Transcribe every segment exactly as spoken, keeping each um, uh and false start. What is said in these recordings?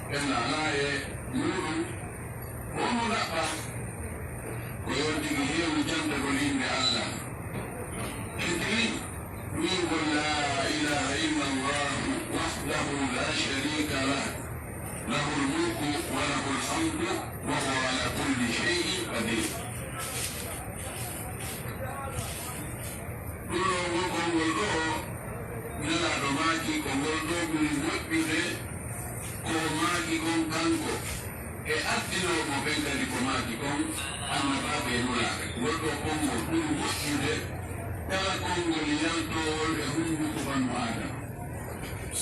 Ɓen alaa e muuɗum, honno ɗaɓɓa? Ko yon tigi heewu jantagol innde Allah. Tigi wi'ugol laa ilaaha illa Allaahu wahdahu laa shariika lah, lahul mulku wa lahul hamdu wa huwa alaa kulli shay'in qadiir. Ɗun ɗoo ngol konngol ɗoo, Nelaaɗo maaki ko ngol ɗoo ɓuri moƴƴude ko o maaki kon kanko, e ardinooɓe mo ɓen kadi ko maaki kon, annabaaɓe e nulaaɓe. Ngol ɗoo konngol ɓuri moƴƴude kala konngol yaltoowol e hunnduko banu Aadama.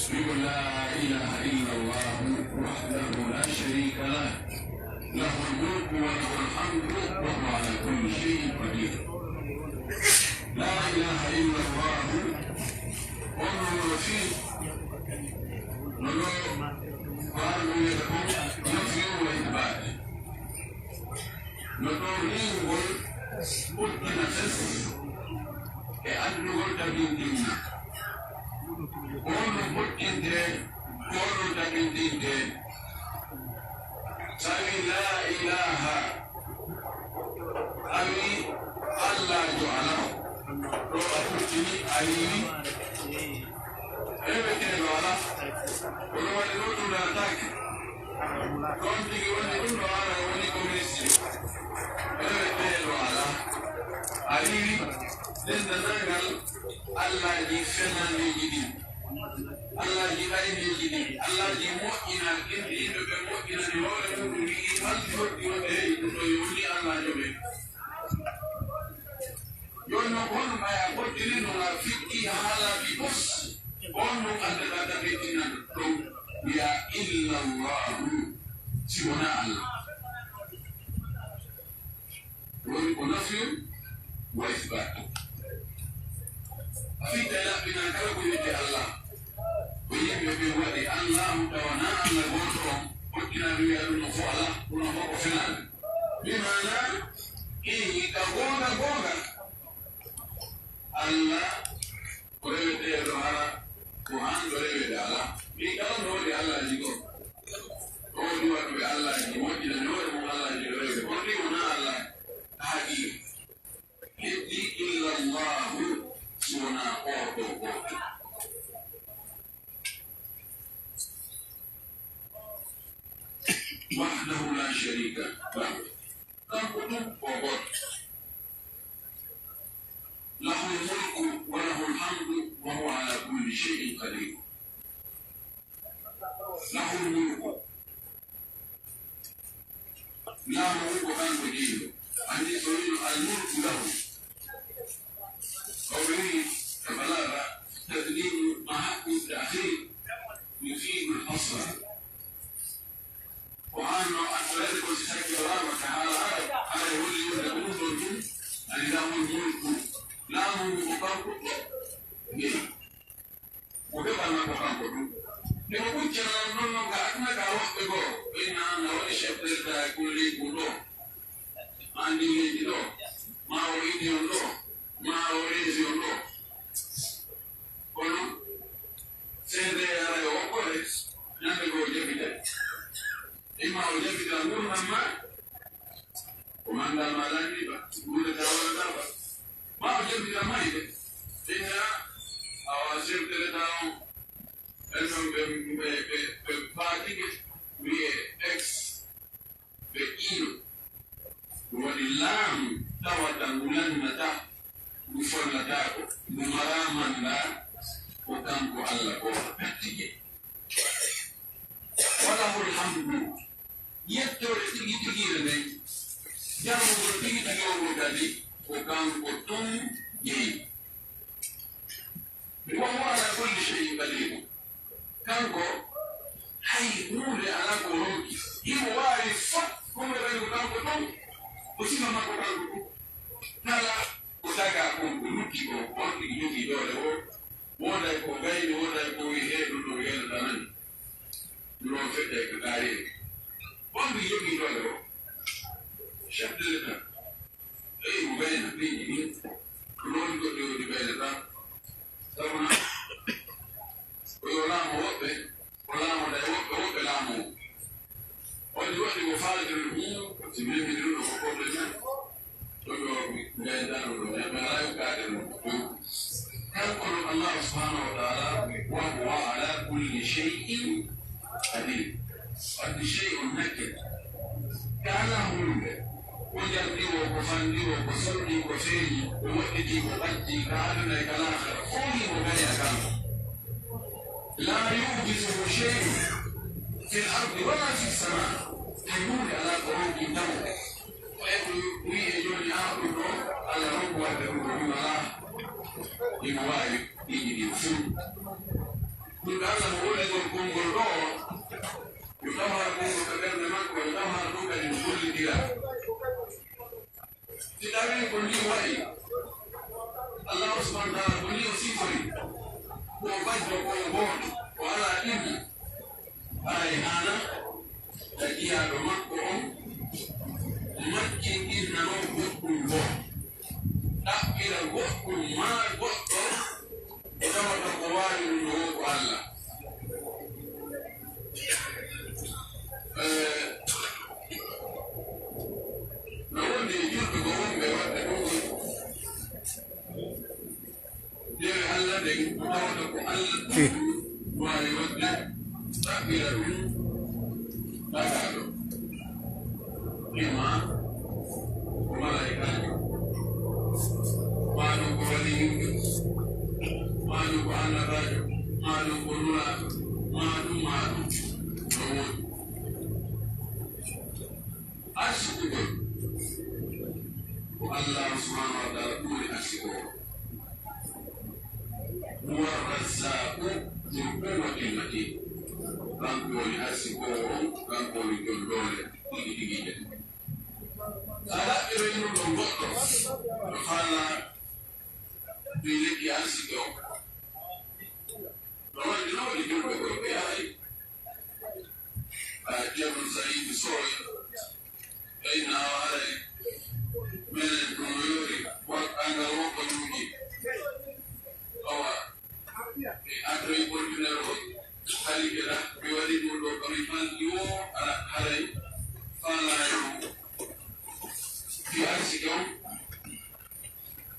Wi'ugol, "Laa ilaaha illa Allaahu wahdahu laa shariika lah, lahul mulku wa lahul hamdu wa huwa alaa kulli shay'in qadiir." Laa ilaaha illa Allaahu, on no fii, no ɗoo Qur'aana on wi'ata kon, nafyun wa ithbaat. No ɗoo ringol ɓurtina fes e addugol tabintinna. Ko honɗun ɓurtintee, ko honɗun tabintintee? So a wi'ii laa ilaaha, a wi'ii Allaajo alaa. Ɗoo a ɓurtini, a wi'ii Reweteeɗo alaa. Kono waɗi ɗoo tuunaataake. Ɗon tigi woni ɗun ɗoo ara woni koministi. Reweteeɗo alaa. A riiwi denndaangal Allaaji fenaandeeji ɗin. Allaaji ɓayleeji ɗin. Allaaji moƴƴinaaɗi ɗin, ɗi yimɓe ɓen moƴƴinani hoore muɗum, wi'i, haldi hoddi wonde, hey, ɗun ɗoo yo woni Allaajo ɓen. Jooni non, ko honɗun ɓay a fottiri non, a fitti haalaaji fof? Ko honɗun addata ka ɓeydinana ɗon? Wi'a, "Illa Allaahu," si wonaa Allah. Woni ko nafyun wa isbaat. A fitta laɓɓina kala ko wi'etee Allah. Ko yimɓe ɓen waɗi Allaahu tawa naa Allah gooto on, fottinaa ɓe wi'a ɗun no fof alaa, ɗun no fof ko fenaande. Bi maanaa, hii ka goonga goonga, Allah ko reweteeɗo, hara ko hanɗo rewede alaa. Min kala no woodi Allaaji goo. Ko woodi waɗuɓe Allaaji, moƴƴinani hoore mum Allaaji no rewde. Kono ɗin wonaa Allah haqiiqa. Heddi illa Allaahu, si wonaa oo ɗoo gooto. Wahdahu laa shariika lah. Kanko tun ko gooto. Lahul mulku wa lahul hamdu wa huwa alaa kulli shay'in qadiir. Lahul mulku. Laamu ngun ko kanko jeyi. Anndi so wi'ino al mulku lahu. Ko ɓe wi'i e balaaga, taqdiimu ma haqqu ta'khiir yufiidu al hasra. Ko an no addoreede ko si sakki o laama ka haala Arab, haray holli wonde ko ɗun ɗon tun, ani lahul mulku, laamu ngu ko kanko jeyi. Ko heɓal makko kanko tun. Nde ko ɓuccana non non non ka aduna ka woɓɓe goo, inna an a waɗi chef de l'État e kulli ngu ɗoo. Maa ndin leydi ɗoo, maa oo union ɗoo, maa oo région ɗoo. Kono, seedee ara e woɓɓore, ñande goo jabita. Imma o jabita ngurndan maa, ko manndaa maa lanni ba, ngurndan taa wala taa ba. Maa o jabita mayde, inna awa chef de l'État on, ɓen ɗon ɓe, ɓe, ɓe, ɓe faatike, wi'e ex. Ɓe ɗiɗo, ɗun waɗi laamu tawata ngu lannataa, ngu follataako, ngu maraa manndaa, ko kanko Alla gooto hattike. Walahul hamdu, yettoore tigi tigiire nden, jannugol tigi tigi on kadi, ko kanko tun jeyi. Wa huwa ala kulli shay'in qadir. Kanko, hay huunde alaa ko ronki. Himo waawi fof, ko mo waɗi ko kanko tan, ko sifa makko kanko ɗum. Kala ko dagaa kon, ko lutti kon, on tigi jogii doole o, wooday ko gayni, wooday ko wi'i, "Hee, ɗum ɗo mi gaynataa nani." Ɗum ɗon fedde ko taariiɓe. On tigi jogii doole o. Chef de l'État. Eyi, mo gayna piiji ɗin, ko noon goɗɗi woni gayna tan. Sabu non, ko yo laamo woɓɓe, o laamoda e woɓɓe, woɓɓe laamoo. Ko jalti woo, ko fanɗi woo, ko soɗɗii, ko feeñi, ko moƴƴitii, ko ɓajjii, ka aduna e ka laakhira, fow himo gaya kanko. لا يعجزه شيء في الأرض ولا في السماء. Hay huunde alaa ko ronkinta mo. Ko e ko wi'ee jooni, aa, ɗun ɗoo, Alla ronku waɗude ɗun ɗoo, ɗun alaa. Himo waawi ɗin ɗin fow. Ɗun ɗoo Alla mo woni ngol konngol ɗoo, yo taw hara konngol ka ɓernde makko, yo taw hara ɗun kadi no gollindira. Si tawii ko nii wa'i, Allaahu subhaanahu wa ta'aalaa ko nii o sifori, ko o bajjo, ko o gooto, o alaa ɗiɗi, haray haanaa ka jiyaaɗo makko on makkinɗinna non goɗɗun goo, ɗaɓɓira goɗɗun maa goɗɗo, o tawata ko waawi ɗun ɗoo woo ko Alla. Eh, no wondi e julɓe ko wonɓe waɗde ɗun ɗon. Dewe Alla ɗen, ko tawata ko Alla tun waawi waɗde, ɗaɓɓira ɗun tagaaɗo. Imma ko malaa'ikaajo, maa ɗun ko waliyuujo, maa ɗun ko annabaajo, maa ɗun ko nulaaɗo, maa ɗun, maa ɗun. No wondi. Arsikugol ko Allaahu subhaanahu wa ta'aalaa ɗun woni arsikoowo. هو الرزاق ذو القوة المتين. Kanko woni arsikoowo on, kanko woni jom doole tigi tigi je. Sa ɗaɓɓiroy ɗun ɗon goɗɗo, no faalaa ɗun lekki arsike on. No waɗi, no waɗi julɓe ko ɓe yahay. Ah, Ceerno Sa'iidu Sow, ɓay na o haray, menen ko no yori, wa-, angal wokko ɗuuɗi. Awa, mi addoyi portinere on, halife ɗa, mi waɗi ɗun ɗoo, ko mi falti woo, ala haray, faalaayo, fi arsike on,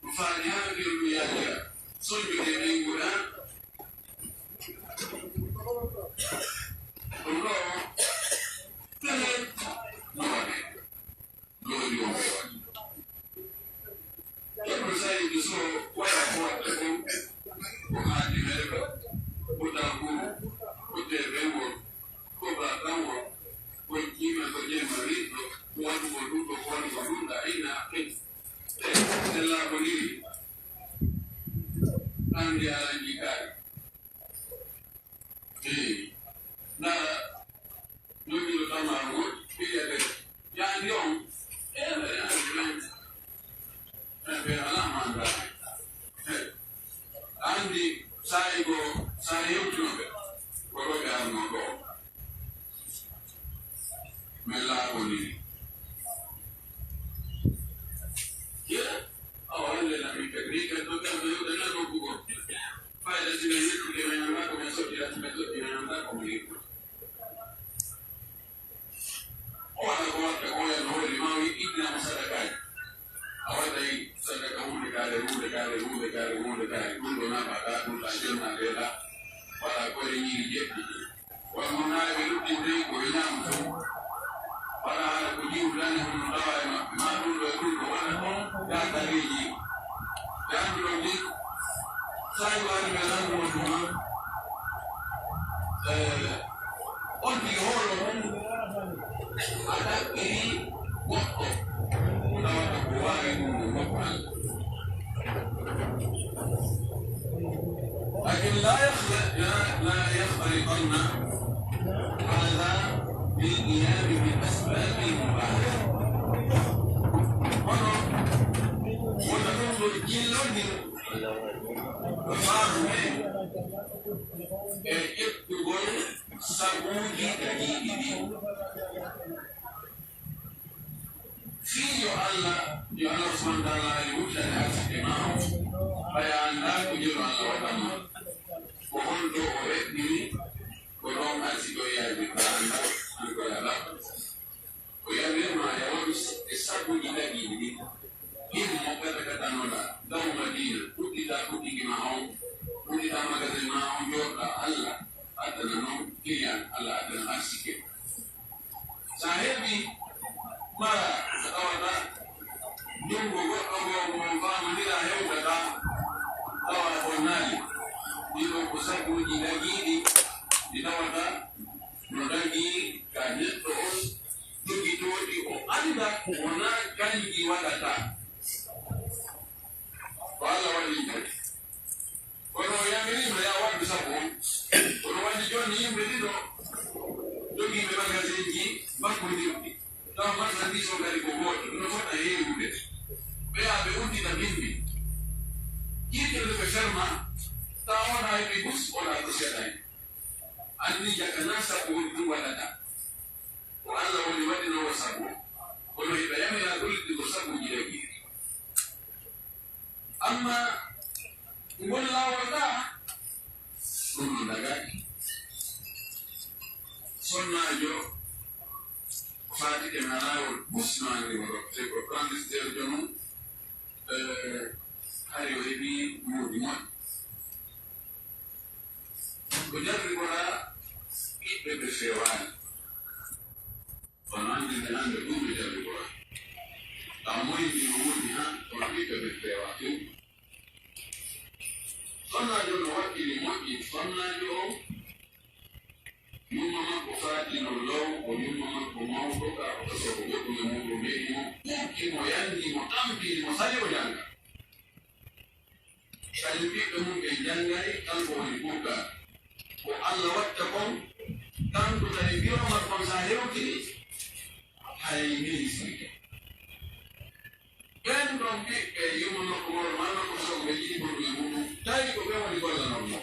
mi faali haa mi ɗum yaajira, solɓe ɗe ɓeynguɗa, Ɗum ɗoo, telen no waɗee. Ɗoo ɗi wonɓe waɗi. Ibnu Sayyid so waɗa ko waɗde kon, ko haadi merɓe, ko daguru, ko teɓengol, ko baɗangol, ko jiima, ko jemma riɗɗo, ko waɗugol ɗum ɗoo, ko waɗugol ɗum ɗaa, ina haqqe. E, sellaa ko ndiri. Anndi alanji kaari. Ee, nara, jogino tamaro ngol, ɓiɗɗe ɓe, yaandi on, ee, ɓe yaandi on, ee, ɓe alaa maanda. Ee, anndi, saa'i goo, saa'i yewtuno ɓe, ko ɗo ɓe arno ɗo. Men laaɓondiri. Ye, awa, hannde na min kadi, min kadi, ɗo ɓe arno yewta na ɗo kugo. Fayda si men yettude, men anndaa ko men sottira, si men sotti, men anndaa ko men yettude. O waɗa ko waɗde ko, o wi'a no hoyri, maa o ittana mo sadakaaji. A waɗay sadaka huunde kaare, huunde kaare, huunde kaare, huunde kaare. Ɗum ɗo naɓaɗaa, ɗum ɗa jonnaaɗeɗaa. Waɗa koyre ñiiri jeɗɗi. Wano naa ɓe luttintee ko ɓe ñaamata. Wala hara ko jiwtani hono tawa e maɓɓe. Maa ɗum ɗo e ɗum ɗo wala ɗon yaakareeji. Jaanduɗo ni, sa'i wari ɓe lannduma tuma. Eh, on tigi hoolo mum, a ɗaɓɓiri goɗɗo, tawata ko waawi ɗum ɗo goɗɗo Alla. لكن لا يخل-، لا، لا يختلطن هذا بالقيام بالأسباب المباحة. Kono wona ɗum ɗo jillondir ko faamu men e ƴettugol sabuuji tagiiɗi ɗin. Fii yo Alla, yo Alla subhaanahu wa ta'aalaa e wuttani arsike maa on, ɓay a anndaa ko jelu Alla waɗan ma. Ko honto o weɗɗiri ko ɗon arsike o yaajirta anndaa, an ko yo a ɗaɓɓu. O yamir ma yo a waɗu e sabuuji tagiiɗi ɗin. Himo mo kata katanoɗaa, daw Madiina, uddita butiki maa on, uddita magasin maa on, jooɗoɗaa Alla. Addana non client, Alla addana arsike. Sa heɓi mara, a tawata Junngo goɗɗo goo mo on faamandiraa hewtataa, tawa a bonnaali. Ɗii ɗoo ko sabuuji dagiiɗi ɗi tawata no dagii ka neɗɗo on jogitoo ɗi, o annda ko wonaa kanji waɗata. Ko Alla waɗi ɗum. Kono o yamiriima yo a waɗu sabu on. Kono waɗi jooni yimɓe ɗiɗo jogiiɓe magasinji makkondirɗi. Tawa marchandise on kadi ko gooto, no fota heewude. Ɓeya ɓe uddita bimbi. Jiitirde ɓe ferma, tawa on a heɓi bus, on a kusiyata hen. Anndi jakanaa sabu on ɗum waɗata. Ko Alla woni waɗinoowo sabu, kono hiɓe yamira golle ɗi ko sabuuji dagiiɗi. Amma ngol laawol ɗaa, ɗum no dagaaki. Sonnaajo ko faati e laawol bus no anndi mo ɗo, te ko transitaire jono, eh, hari o heɓi moodi moƴƴi. Ko jarri ko ɗaa ɓiɓɓe ɓe fewaani. Kono hannde nde hannde ɗum ɓe jaɓi Qur'an. Tawa moy ndi o woni han kono ɓiɓɓe ɓe feewa few. Sonnaajo no wakkili moƴƴi, sonnaajo o, yumma makko faatino law, ko yumma makko mawɗo, ka ko taso ko goɗɗum e muɗum heɓi mo, ɓurti mo, yanndi mo, tampini mo, sali o jannga. Tawi ɓiɓɓe mum ɓen janngay, kanko woni ɓurɗo. Ko Alla watta kon, kanko tawi biro makko on sa hewtini, hay ministre. Ɓen ɗon ɓiɓɓe yumma makko mawɗo maa makko soɓo ɓe yiɗi bonnude muɗum, tawi ko ɓen woni gollanoo mo.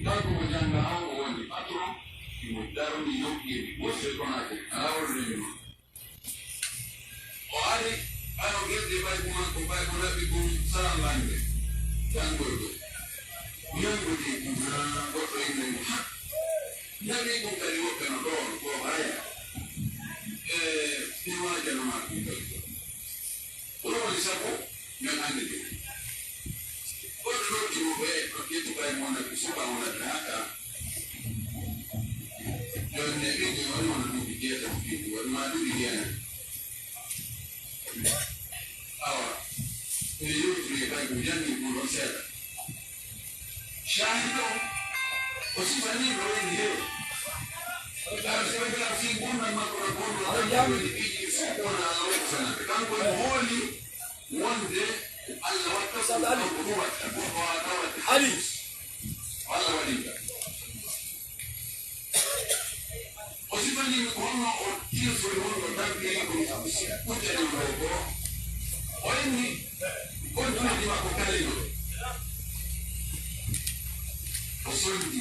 Kanko mo jannga on, o woni patron, himo darni yoɓɓi, wosde konaake, alaa wonde mi non. O ari, ɓay o gerde ɓay ko makko, ɓay ko naɓi kon salamande, janngoyɗo. Janngoyde ɗum haa goɗɗo inne mo, ha, naɓi kon kadi woɓɓe no ɗoon, ko haya. E, mi waajano maa ɗum kadi ko. Ɗum woni sabu men anndi ɗum. Goɗɗo noddi mo ɓe, o ƴetti ɓay mo naɓi, suka mo naɓi, haka. Jooni ne ɓiɗɗo on wona duuɓi jeetati, ɓiɗɗo woni ma duuɓi jeenayi. Awa, ɓe yewtiri e ɓay ko janni ɗum ɗon seeɗa. Shahid on, o sifanii no woni heewi. Ɓay so ɓe kala fii gurdam makko no bonno, kanko woni ɓiɗɗi fof wona Alla woni sanade. Kanko e hooli wonde Alla watta ko kanko ɗum watta, goɗɗo waawata waɗde. Ali. Alla waɗi ɗum. O sifanii ko honno o tilfori wonno tampiri ko kuccani ɗo ko. O inni, on junuuji makko kala e ɗo. O sondi.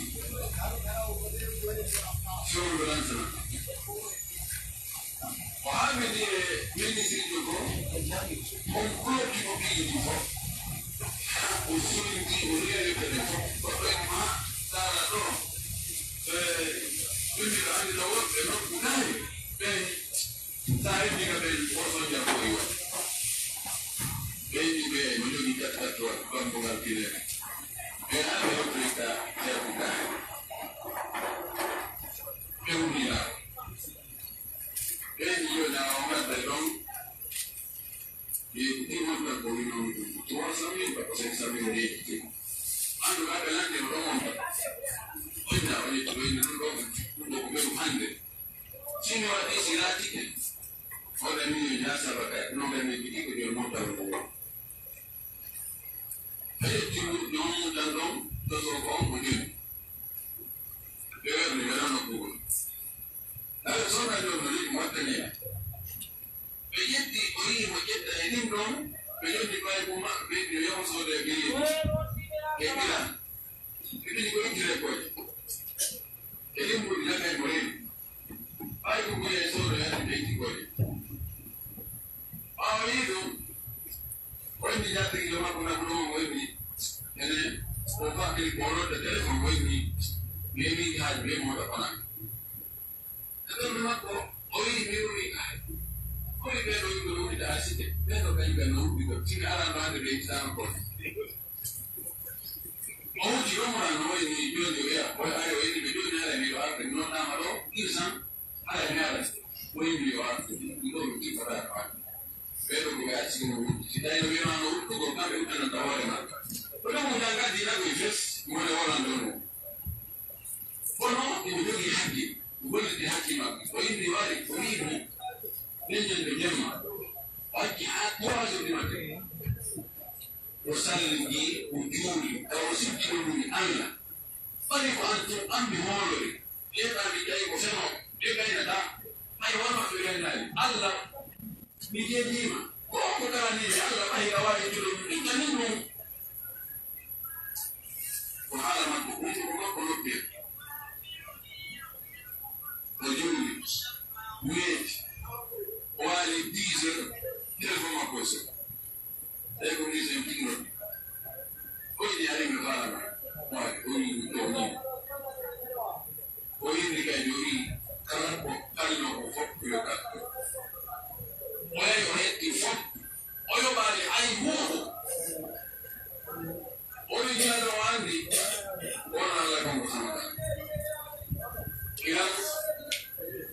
Fewndo lansana. O haɓidi e ministriijo goo, on kulokki mo piiji ɗi fof. O suundi, o reeri ɓe ɓe fof. Goɗɗo en ma, sala ɗo, e, ɗum miɗo anndi no wonɓe nokku kay, ɓe, sa heddi ka ɓe, o soñja ko e waɗi. Ɓe heddi ɓe, mo jogii kat kat to, bambugal kile. Ɓe hannde hoɗri ka, ceerno kay. Ɓe wuli laa. Ɓe yi'oɗaa o ngadda ɗon, yeeku ɗi wonta ko winomi ɗum. Trois cent mille ba ko cinq cent mille yeeku ɗi. Andu ɓe lande o ɗon wonta. Oynaa o yetti o inni ɗum ɗon, ɗum ɗo ko ɓeru hannde. Sini waɗi si laatike. Oɗa miño ñaasaba kay, non kay min ɗiɗi ko nder montal ngu won. Ɓe ƴetti ɗon tan ɗon, ɗo so ko on ko joni. Ɓe werni ɓe ɗon nokkugol. Aɓe sooda ɗon no liɗi wattani en. Ɓe ƴetti, o yi'i mo ƴetta e ɗin ɗon, ɓe ƴetti ɓay ko maɓɓe, ɓe yaw sooda e ɓe yetti. E ɓiran. Ɓe ɓili ko ittire koy. E ɗin mbuɗi lakay mo rewi. Ɓay ko ɓuri e sooda e ɓe itti koy. Ɓaawo yi'i ɗum, o inni jaatigilo makko naɓuɗo mo, o inni, ene, o faamiri ko o nodda telefon, o inni, mi heɓi haaju bee mooɗa kono. E ɓernde makko, o wi'i, mi wi'i, "Ah, koni ɓee ɗoo yimɓe no wuddita arsike? Ɓee ɗoo kañum ɓen no wuddi ko, si mi aran ɗoo hannde ɓe ittitaano ko." O wuji ɗon mo nan, o inni, jooni o wi'a, o ari, o inni ɓe, "Jooni haray mi yo arde, mi noddaama ɗoo, urgent, haray mi aray." O inni yo arde, ɗum ɗoo mi kippata ko addi. Ɓe Si tawii no wi'umaano uddugol, kamɓe uddananta hoore maɓɓe. Ko ɗum ngal ngaddi naɓe fes, woni wonan ɗon. Kono imo jogii haqqe, golliti haqqe maɓɓe. O inni wari, o wi'i mo, nden ñande jemma, o acci haa trois heures du matin. O salligi, o juuli, tawa o sujjii, o ɗumi Allah. Bari ko an tun, an mi hoolori. Ƴeeɗaa mi tawi ko fenooɓe, ɓe gaynataa. Hay won maɓɓe gaynaali. Allah, mi jeejiima. Ko on ko daranii mi, Allah, ɓay a waawi juuɗe mum, ittanin ɗum. Ko haala makko, huutugo makko noppi. O julli, weeti, o waali dix heures, téléphone makko o seɗɗa. Tawi ko mise en tigi noddi. O yiɗi ari mi faala ma. Waay, o yiɗi ɗum ɗoo nii. O yiɗi kay o wi'i, kala ko kalno ko fof ko yo gatto. O yahi o hetti fof. O yoɓaali hay huunde. O wi'i, "Jooɗo o anndi, wona Allah kanko samata." Inan,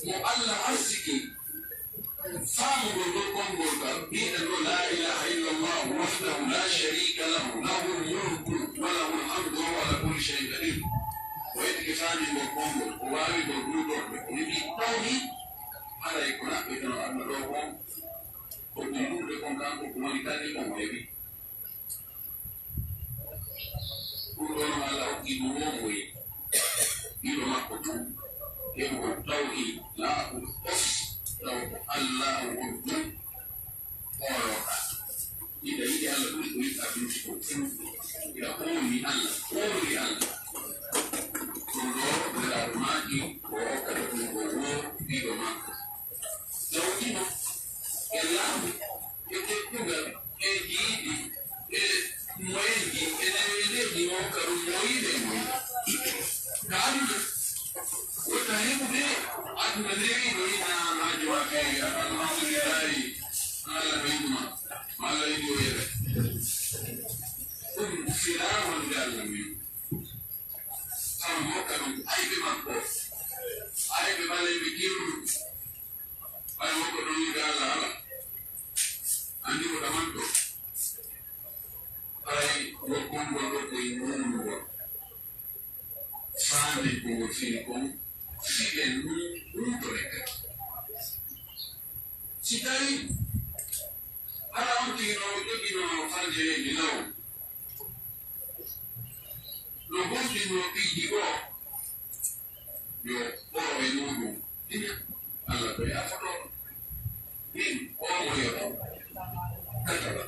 mo Allah arsiki, faamugol ngol konngol ngal, wi'ude ngo, "Laa ilaaha illallahu wahdahu laa shariika lahu, lahul mulku wa lahul hamdu wa huwa alaa kulli shay'in qadiir." O heɓi faamugol konngol, o waawi ngol huutorde, o wi'i, "Tawhiid, haray ko naɓɓeteno aduna ɗoo kon, ko ɗum ɓurde kon kanko, ko woni kalli kon o heɓi." Ɗum ɗon Allah hokki ɗum wongoye. Ɗiɗo makko tun, heɓugol tawhiid, laaɓuɗo fos, taw ko Allah won tun, hoolooɗaa. Ida yiɗi Allah ɗum ko yiɗɗaa ɗum ko tun. Ida hoolni Allah, hoolni Allah. Ɗum ɗo, Nelaaɗo maaki, ko o hokkata ɗum ko woo ɗiɗo makko. Tawhino e laamu e teddungal e jiidi e moyenji e neweneeji mo ka ɗum moyiɗe e moyiɗe. Ka aduna, wota heɓude aduna newiiɗo ina maajo ma feewi, alhamdulillahi, Allah ɓeyduma, Allah ɓeydi o yere. Ɗum firawol ngal min. Tan hokka ɗum ayɓe makko, ayɓe ɓaleeɓe kirru. Ɓay wonko ɗon yiɗa Allah ala, anndi ko ɗamanto. Ɓay wo konngol ɗo ko e muumugol. Faami ko ngol fini kon, fiɗen ɗum ɗum to lekkati. Si tawi hara on tigi no joginoo fanjereeji law, no gomɗinoo piiji goo, yo ɓoro e muuɗum. Ina, Allah ko yaafoto. Min, oo mo yoto. Kataba.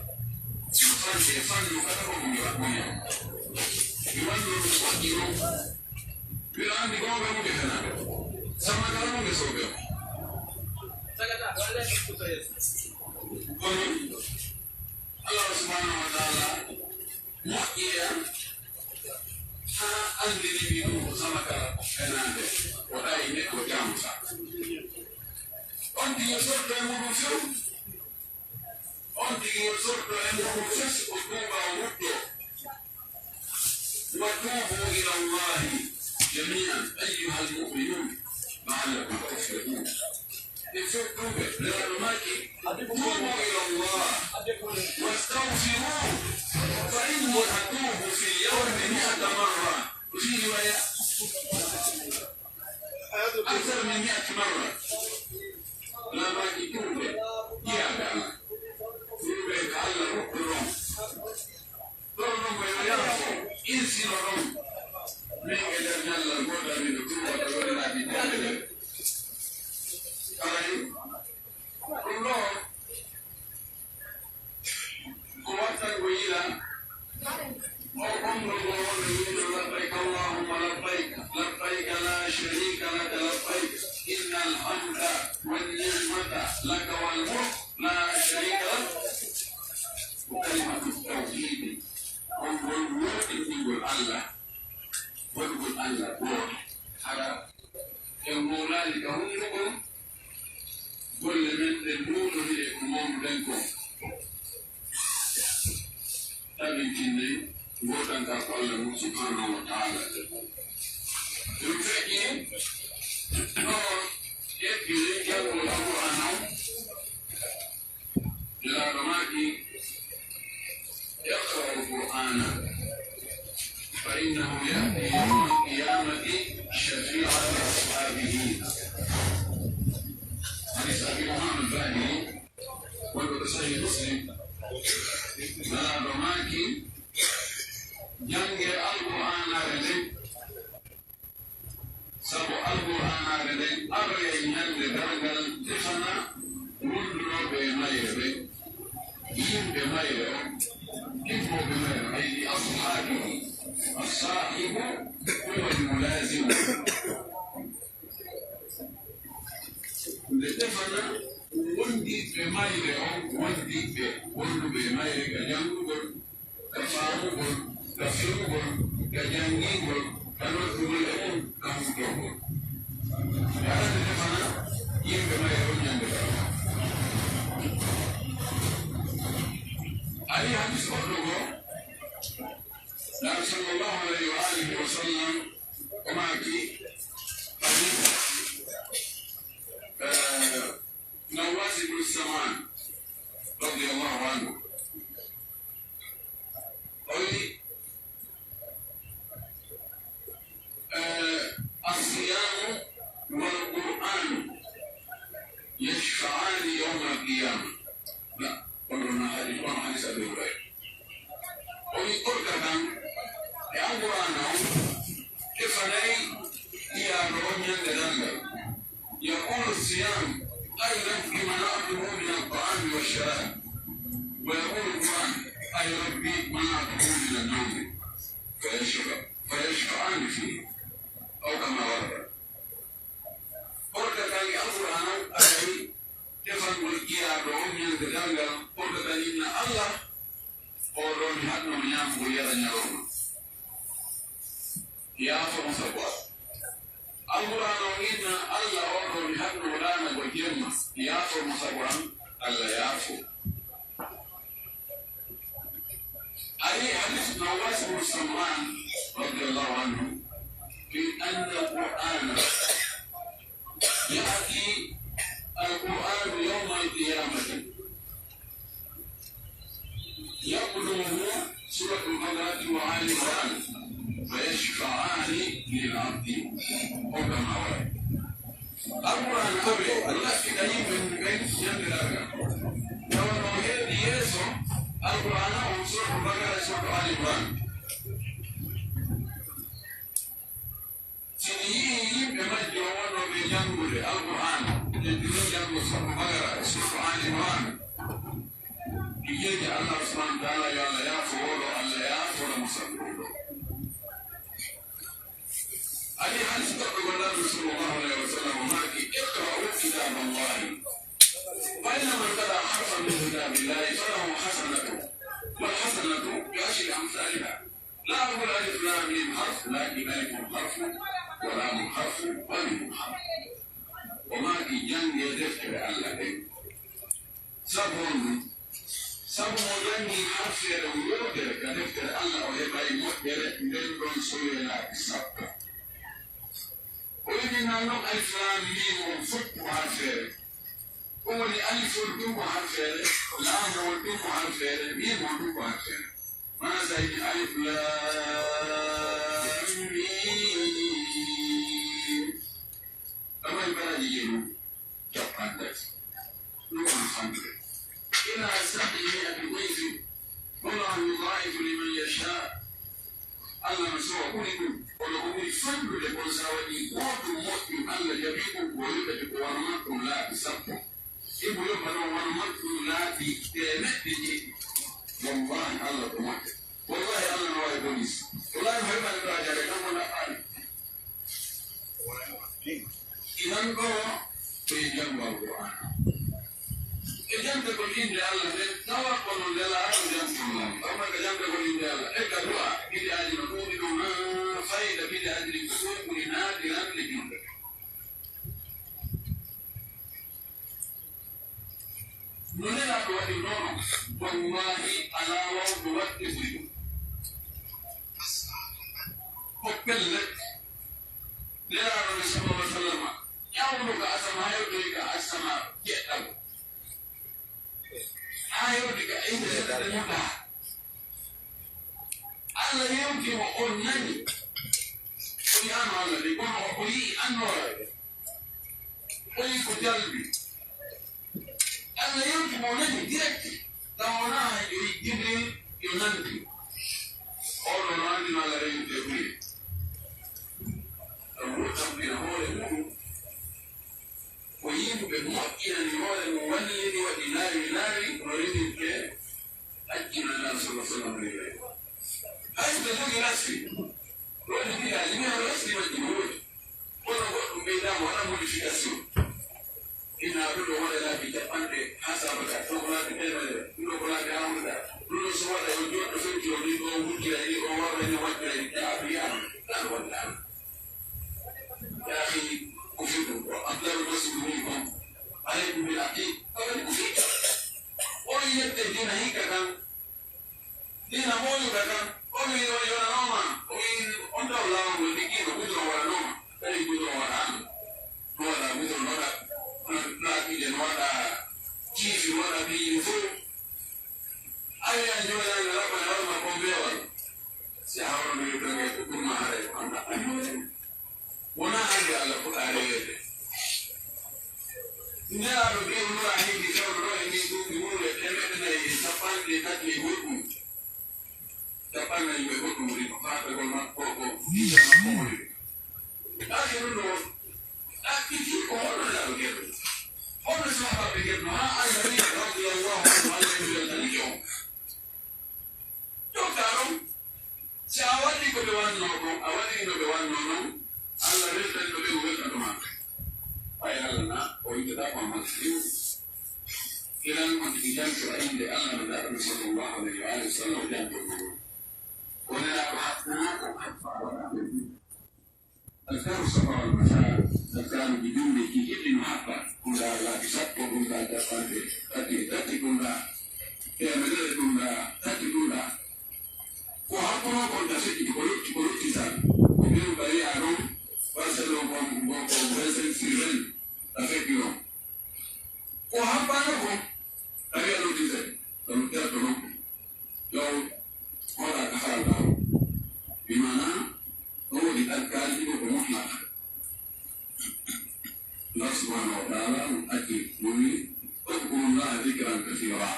Fannu, fannu, kataba mo yo, mo yo. Mi wannu ɗum waɗi ɗum. Miɗo anndi goonga mo ɓe fenaa. Sama kala mo ɓe soobee. Kono, Allah subhanahu wa ta'ala moƴƴiya haa anndini mi ɗum ko sama kala ko fenaande, o ɗayi neɗɗo jaamusa. On tigi sorto e muɗum few, on tigi sorto e muɗum fes, o tuuba, o rutto. وتوبوا إلى الله جميعا أيها المؤمنون لعلكم تفلحون. Ɓe fow tuube, Nelaaɗo maaki, "Tuubu ila Allah, wastaghfiruhu, fa inni atuubu fil yawmi mi'ata marra." Wa fii riwaaya, "Akthar min mi'ati marra." Nelaaɗo maaki, "Tuube, jiyaaɓe Allah. Tuube ka Allah ruttoɗon." Ɗon non ko yo yaafo, insino ɗon. Min e nder ñallal gootal miɗo tuuba ka woni laabi teemedere. Aray, ɗum ɗo, ko wattan ko yila, o konngol ngol wonde wi'ude, "Labbayka Allahumma labbayka, labbayka la sharika laka labbayk, innal hamda wan ni'mata laka wal mulk, la sharika lak." Ko kalimatu tawhiidi. Konngol woɗɗintingol Allah, waɗugol Allah gooto. Hara en mawnaali ka hunnuko, golle men ɗen luutondiree ko mawnuɗen kon. Tabintinnen gootanka ko Allah mun subhanahu wa ta'ala. Ɗum feƴƴi no hebbiri janngol Alqur'aan on. Nelaaɗo maaki, "Iqra'u l-Qur'aana, fa innahu ya'ti yawma l-qiyaamati shafii'an li ashaabihi." Hadiis Abii Umaama al-Baahilii, wonɗo ko Sahiih Muslim. Nelaaɗo maaki, "Janngee Alqur'aanaare nden." Sabu Alqur'aanaare nden array ɲande darngal tefana wondunooɓe e mayre ɓen, yimɓe mayre on, hibbooɓe mayre on, ay li ashaabihi, as-saahibu huwa al-mulaazimu. Nde tefana wondiiɓe mayre on, wondiiɓe wonduɓe e mayre ka janngugol, ka faamugol, ka fewugol, ka janngingol, ka noddugol e mun, ka huutorgol. Ɓe arande tefana yimɓe mayre on ɲande darngal. Ari hadiis goɗɗo goo, Naaru sallallahu alayhi wa alihi wa sallam, o maaki, eh, Nawaas ibn Sam'aan, radiyallahu anhu, o wi'i, eh, "As-siyaamu wal-Qur'aanu yashfa'aani yawmal qiyaama." Na, on ɗon na hadi-, on hadiis Abii Hurayra. O wi'i, "Korka kan e Alqur'aana on tefanay Jiyaaɗo on ɲande darngal." يقول الصيام: أي رب منعته من الطعام والشراب. ويقول القرآن: أي رب منعته من النوم. فيشفع-، فيشفعان فيه. أو كما ورد. Korka kan e Alqur'aana on aray tefangol Jiyaaɗo on ɲande darngal, korka kan inna Alla, "Oo ɗoo mi haɗno mo ɲaamugol yara ɲalorma, yaafo mo sabu an." Alqur'aana on inna Alla, "Oo ɗoo mi haɗno mo ɗaanagol jemma, yaafo mo sabu an." Alla yaafo. Ari hadiis Nawaas ibn Sam'aan, radiyallahu anhu, في أن القرآن يأتي القرآن يوم القيامة يقدمه سورة البقرة وآل عمران فيشفعان للعبد. أو كما ورد. Alqur'aana aray, o laɓɓina yimɓe mum ɓen ɲande darngal. Tawa no heedi yeeso Alqur'aana on, Suratul Baqara, Suratul Aali Imraan. Si mi yi'ii yimɓe majji on wonnooɓe e janngude Alqur'aana, ɓe ɗon janngo Suratul Baqara e Suratul Aali Imraan, mi yeeƴa Allah subhaanahu wa ta'aalaa, yo Allah yaafo oo ɗoo, Allah yaafora mo sabu oo ɗoo. Ari hadiis goɗɗo goo, Nulaaɗo sallallahu alayhi wa sallam maaki, "اقرأوا كتاب الله، فإن من قرأ حرفا من كتاب الله فله حسنة، والحسنة بعشر أمثالها. لا أقول ألف لام ميم حرف، لكن ألف حرف، ولام حرف، وميم حرف." O maaki, "Janngee deftere Allah nden." Sabu honɗun? Sabu mo janngii harfeere wootere ka deftere Allah, o heɓay moƴƴere nden ɗon so welaaɗi sappo. O wi'i, "Min nan non alif laam miim on fow ko harfeere. Ɗun woni alif on tun ko harfeere, laam on tun ko harfeere, miim on tun ko harfeere. Maanaa si a yi'i alif laam miim, ɗon mari baraaji jeeɗiɗi." Cappanɗe tati. Ɗun on fanɗude. إلى سبعمائة ضعف. والله يضاعف لمن يشاء. Allah no sowa ɓuri ɗun. Kono ko ɓuri fanɗude kon, si a waɗii gootun moƴƴun, Allah jaɓii ɗun, ko yoɓete ko wano makko laabi sappo. Himo yoɓa non wano makko laabi teemeɗɗe jeeɗiɗi. Wallahi, Allah ko moƴƴo. Wallahi, Allah no waawi bonus. Wallahi, no heɓani ɗo a jaɓe, non ko naɓɓaani. Inan ɗoo ko e janngo Alqur'aana. E jantagol innde Allah nden, tawa ko no Nelaaɗo jantoo non. Amma ka jantagol innde Allah, e ka du'a, bid'aaji no ɗuuɗi ɗon, haa fayda bid'aaji ɗin ko ɗun ɓuri naatirande julɓe. No Nelaaɗo waɗirnoo non, wallahi, alaa waawɗo waɗde ɓuri ɗun. Ko pellet, Nelaaɗo on, sallallahu alayhi wa sallam, ƴawndo ka asama, hayotoyi ka asama jeɗɗaɓo. Alla yewti mo, on nani. O yi'aano Alla de, kono o yi'i annoora de. O yi'i ko jalbi. Alla yewti mo, o nani direct. Tawa wonaa hay o yi'i Jibril yo nandi. Oɗo no anndi no Alla rewirta e ɓuye. Ɗum woni ɗaɓɓira hoore muɗum. Ko yimɓe moƴƴinani hoore mum, wallini, waɗi laawi laawi no rewirtee. Hakkil Nulaaɗo sallallahu alaihi wasallam. Hay so jogii rasmi, ɗon bid'aaji, mi hara rasmi majji no woodi. Kono goɗɗum ɓeydaama, waɗa modification. Ina ɗum ɗo waɗa laabi capanɗe haa saabata, ɗum ko laabi teemedere, ɗum ɗo ko laabi haamata. Ɗum ɗo so waɗa, yo joɗɗo fenti o ni, o wurtira ni, o warra ni, o waɗira ni, taa a wi'aama, ɗan waɗaama. Yaa akhi, ko firɗum ko, Abdullah Mas'ud woni kon. Alaykum bil aqiid, ko woni ko firɗum. O yette dina hikka kan. Diina mawnuka kan, o wi'i on yonanooma, o wi'i on taw laawol ngol liggiima, gudron waɗanooma, kadi gudron waɗaama. No waɗa gudron, no waɗa, no, no hakkille, no waɗa jiifi, no waɗa piiji ɗin fof. A wi'a jooɗaanga laɓɓane waɗma kon beewal. Si a hawrano yo tawge ko ɗum ma haray ko annda. Wonaa hannde Alla fuɗɗaa reweede. Nelaaɗo ɓiyum Nura Hindi fewndo ɗoo e ndin duuɓi wuro e teemeɗɗe nayi e cappanɗe tati e goɗɗum. Cappanɗe nayi e goɗɗum woni ko faatagol makko ko, ko hijja makko woni. Ɗaaki ɗum ɗoo, ɗaɓɓiti ko honno Nelaaɗo gerɗo? Honno sahaabaaɓe gerɗo? Haa Alla wi'i, radiyallahu anhu, Alla wi'i, Jokkaa ɗon. Si a waɗii ko ɓe wannoo kon, a waɗii no ɓe wannoo non, Alla weltani no ɓe, o weltano ma. Ɓay Alla na, o yiɗataa ko a masiibo. Kinan on tigi jantora innde Alla no Nelaaɗo sallallahu alayhi wa alihi wa sallam jantorno non. Ko Nelaaɗo haɓɓunoo ko haɓɓaa waɗa ɓe ɗum. Azkaaru sabaa wal masaa, azkaaruuji juulde e kiikiiɗe no haɓɓa, ɗum ɗaa laabi sappo, ɗum ɗaa cappanɗe tati e tati, ɗum ɗaa teemedere, ɗum ɗaa tati, ɗum ɗaa. Ko haɓɓunoo kon ka feƴƴi, ko yotti, ko yotti tan. Ko mbiru ka wi'aa non, Barcelone kon, kon ko vingt-cinq sur vingt, ka feƴƴi non. Ko haɓɓaano kon, a wi'a non dix-sept, kono terɗo non. Yo hoɗa ka halal laawo. Bi maana, ɗo woni alkaali ɗiɗo ko mutlaqa. Allah subhanahu wa ta'ala no addi, no wi'i, "Udhkurullaha dhikran kathira."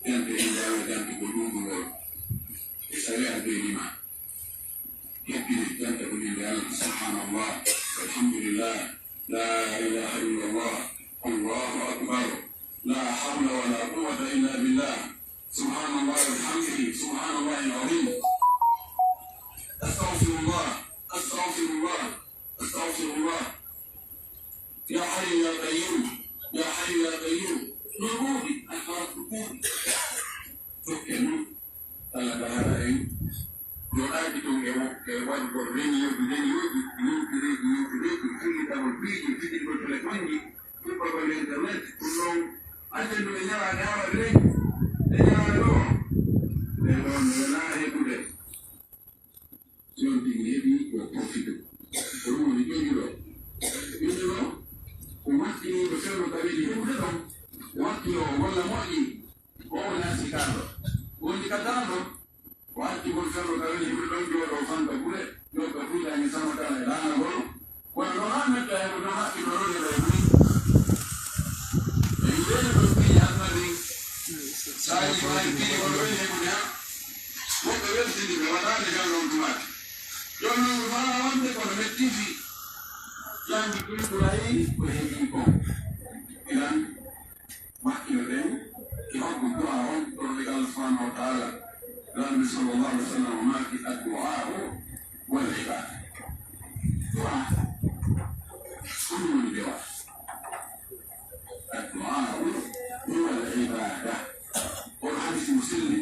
Jante innde Allah, jante ko ɗuuɗungol. E sariya be nima. Hebbini jante ko innde Allah. Subhanallah. Walhamdulillah. La ilaha illallah. Allahu akbar. La hawla wala quwwata illa billah. Subhanallah wa bihamdihi. Subhanallah al-azim. Astaghfirullah. Astaghfirullah. Astaghfirullah. Ya Hayyu ya Qayyum. Ya Hayyu ya Qayyum. No woodi alfaadu ɗuuɗi. Jokken non. Alla taala en joɗaaki ton e wo-, e waɗugol reunion, reunion, yewtureeji, yewtureeji, fillitagol piiji, fillitgol telefonji, huɓɓagol internet, ɗum ɗon, addendo e ñalaande awa reunion, e ñalaande ɗo. Ɗen ɗon welaa heɓude. Si on tigi heɓi, yo profito. Ko ɗum woni ƴoƴuɗo. Ƴoƴuɗo, ko wattiniiɗo fewndo ka weli heɓude ɗon, watti o walla moƴƴi. Ko o naati ka ɗon. Woni ka ɗon ɗon. O acci won fewndo ka weli heɓude ɗon, jooɗo fanta gure, jooɗo ka fuutaange sama kala e laana ngol. Kono no haa metto heɓude, no haɓɓi no roli e ɓay buri. E yiɗeede ɗo piiji aduna ɗin. Saaji maaji piiji won weli heɓude ha. Woɓɓe weltini ɓe waɗaande kan ɗon tumaati. Jooni non ɓe faalaa wonde kono metti fii. Janngi ɗum ɓuray ko heɓi kon. Iran. Wakkilo ɗen, e hokku du'a on, ɗon e Allah subhanahu wa ta'ala. Laamɗo sallallahu alaihi wa sallam maaki, "Addu'a'u wal ibada." Du'a, ɗum woni dewa. Addu'a'u wal ibada. On hadisi mo selli,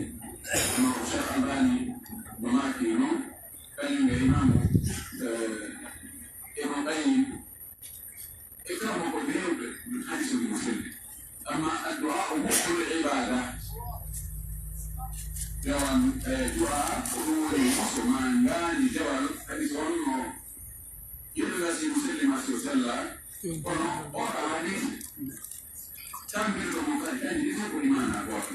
no Cheikh Albani no maaki non, kañum e Imam, eh, Ibn Qayyim, E kala mo ko heewɓe, hadis on no selli. Amma addu'a o mukkul ibada. Yawan, eh, du'a ko ɗum woni so ma ngaani dewal, hadis on no yimɓe gasi no selli ma si o sella. Kono o ka hadis tambirɗo mo kadi, kadi ɗi fof ko ɗi maana gooto.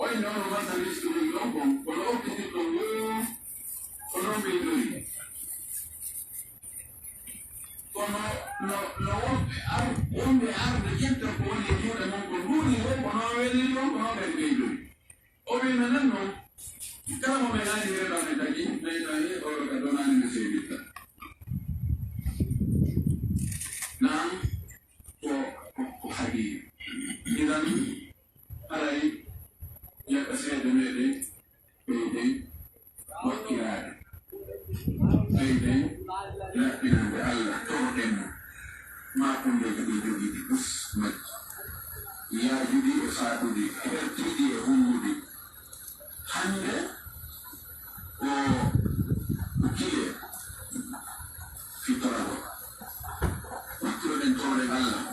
Oy, no, no, marchandise ɗum ɗon kon, kono okkitirɗon woo, ko non ɓeydoyi. Kono no, no wonɓe ar-, wonɓe arde ƴetta ko woni e juuɗe mon kon, nduuni woo, ko non weliri on, ko non ɓen ɓeydoyi. O wi'i, menen non, kala mo men ari reeɗa men tagi, men tawi, oɗo ka donaani men seeditta. Naam, ko, ko, ko haqiiqa. Idan, haray, yaqa seede meɗen, ɓeyden wakkiraade. Ɓeyden laɓɓinande Allah, toroɗen mo. Maa kunndeeji ɗin jogiiɗi dus majji. Yaajuɗi e faaɗuɗi, hertiiɗi e hummuɗi. Hannde ko, ko kile fittoragol. Wattiroɗen toroɗen Allah.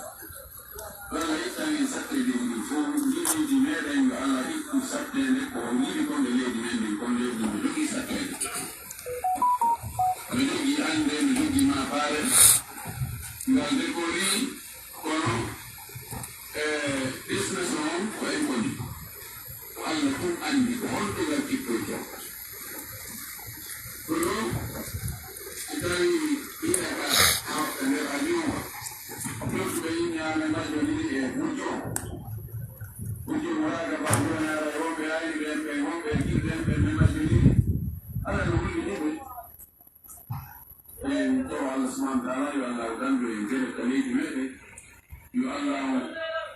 Yo Allah ittan en sakkeeji ɗin fow, ngiɗiiji meɗen, yo Allah ittu sakkeende ko o yiɗi kon e leydi men ndin, kon leydi ndi jogii sakkeende. No jogii annde, no jogii maafaare, ngal dekorii, kono, e, business on ko en woni. Ko Allah tun anndi ko honto ngal kippoytoo. Kono si tawii hiɗa ka hawta nder avion, jottuɓe yimɓe amen majjondiri e gujjo. Gujjo mo raga ba jonaara e wonɓe ayirɓe en ɓen, wonɓe e jirɓe en ɓen, ɓe majjondiri. Allah no hulɓini ɓe. En tawa Allah subhanahu wa ta'ala, yo Allah dandu en gere ka leydi meɗen. Yo Allah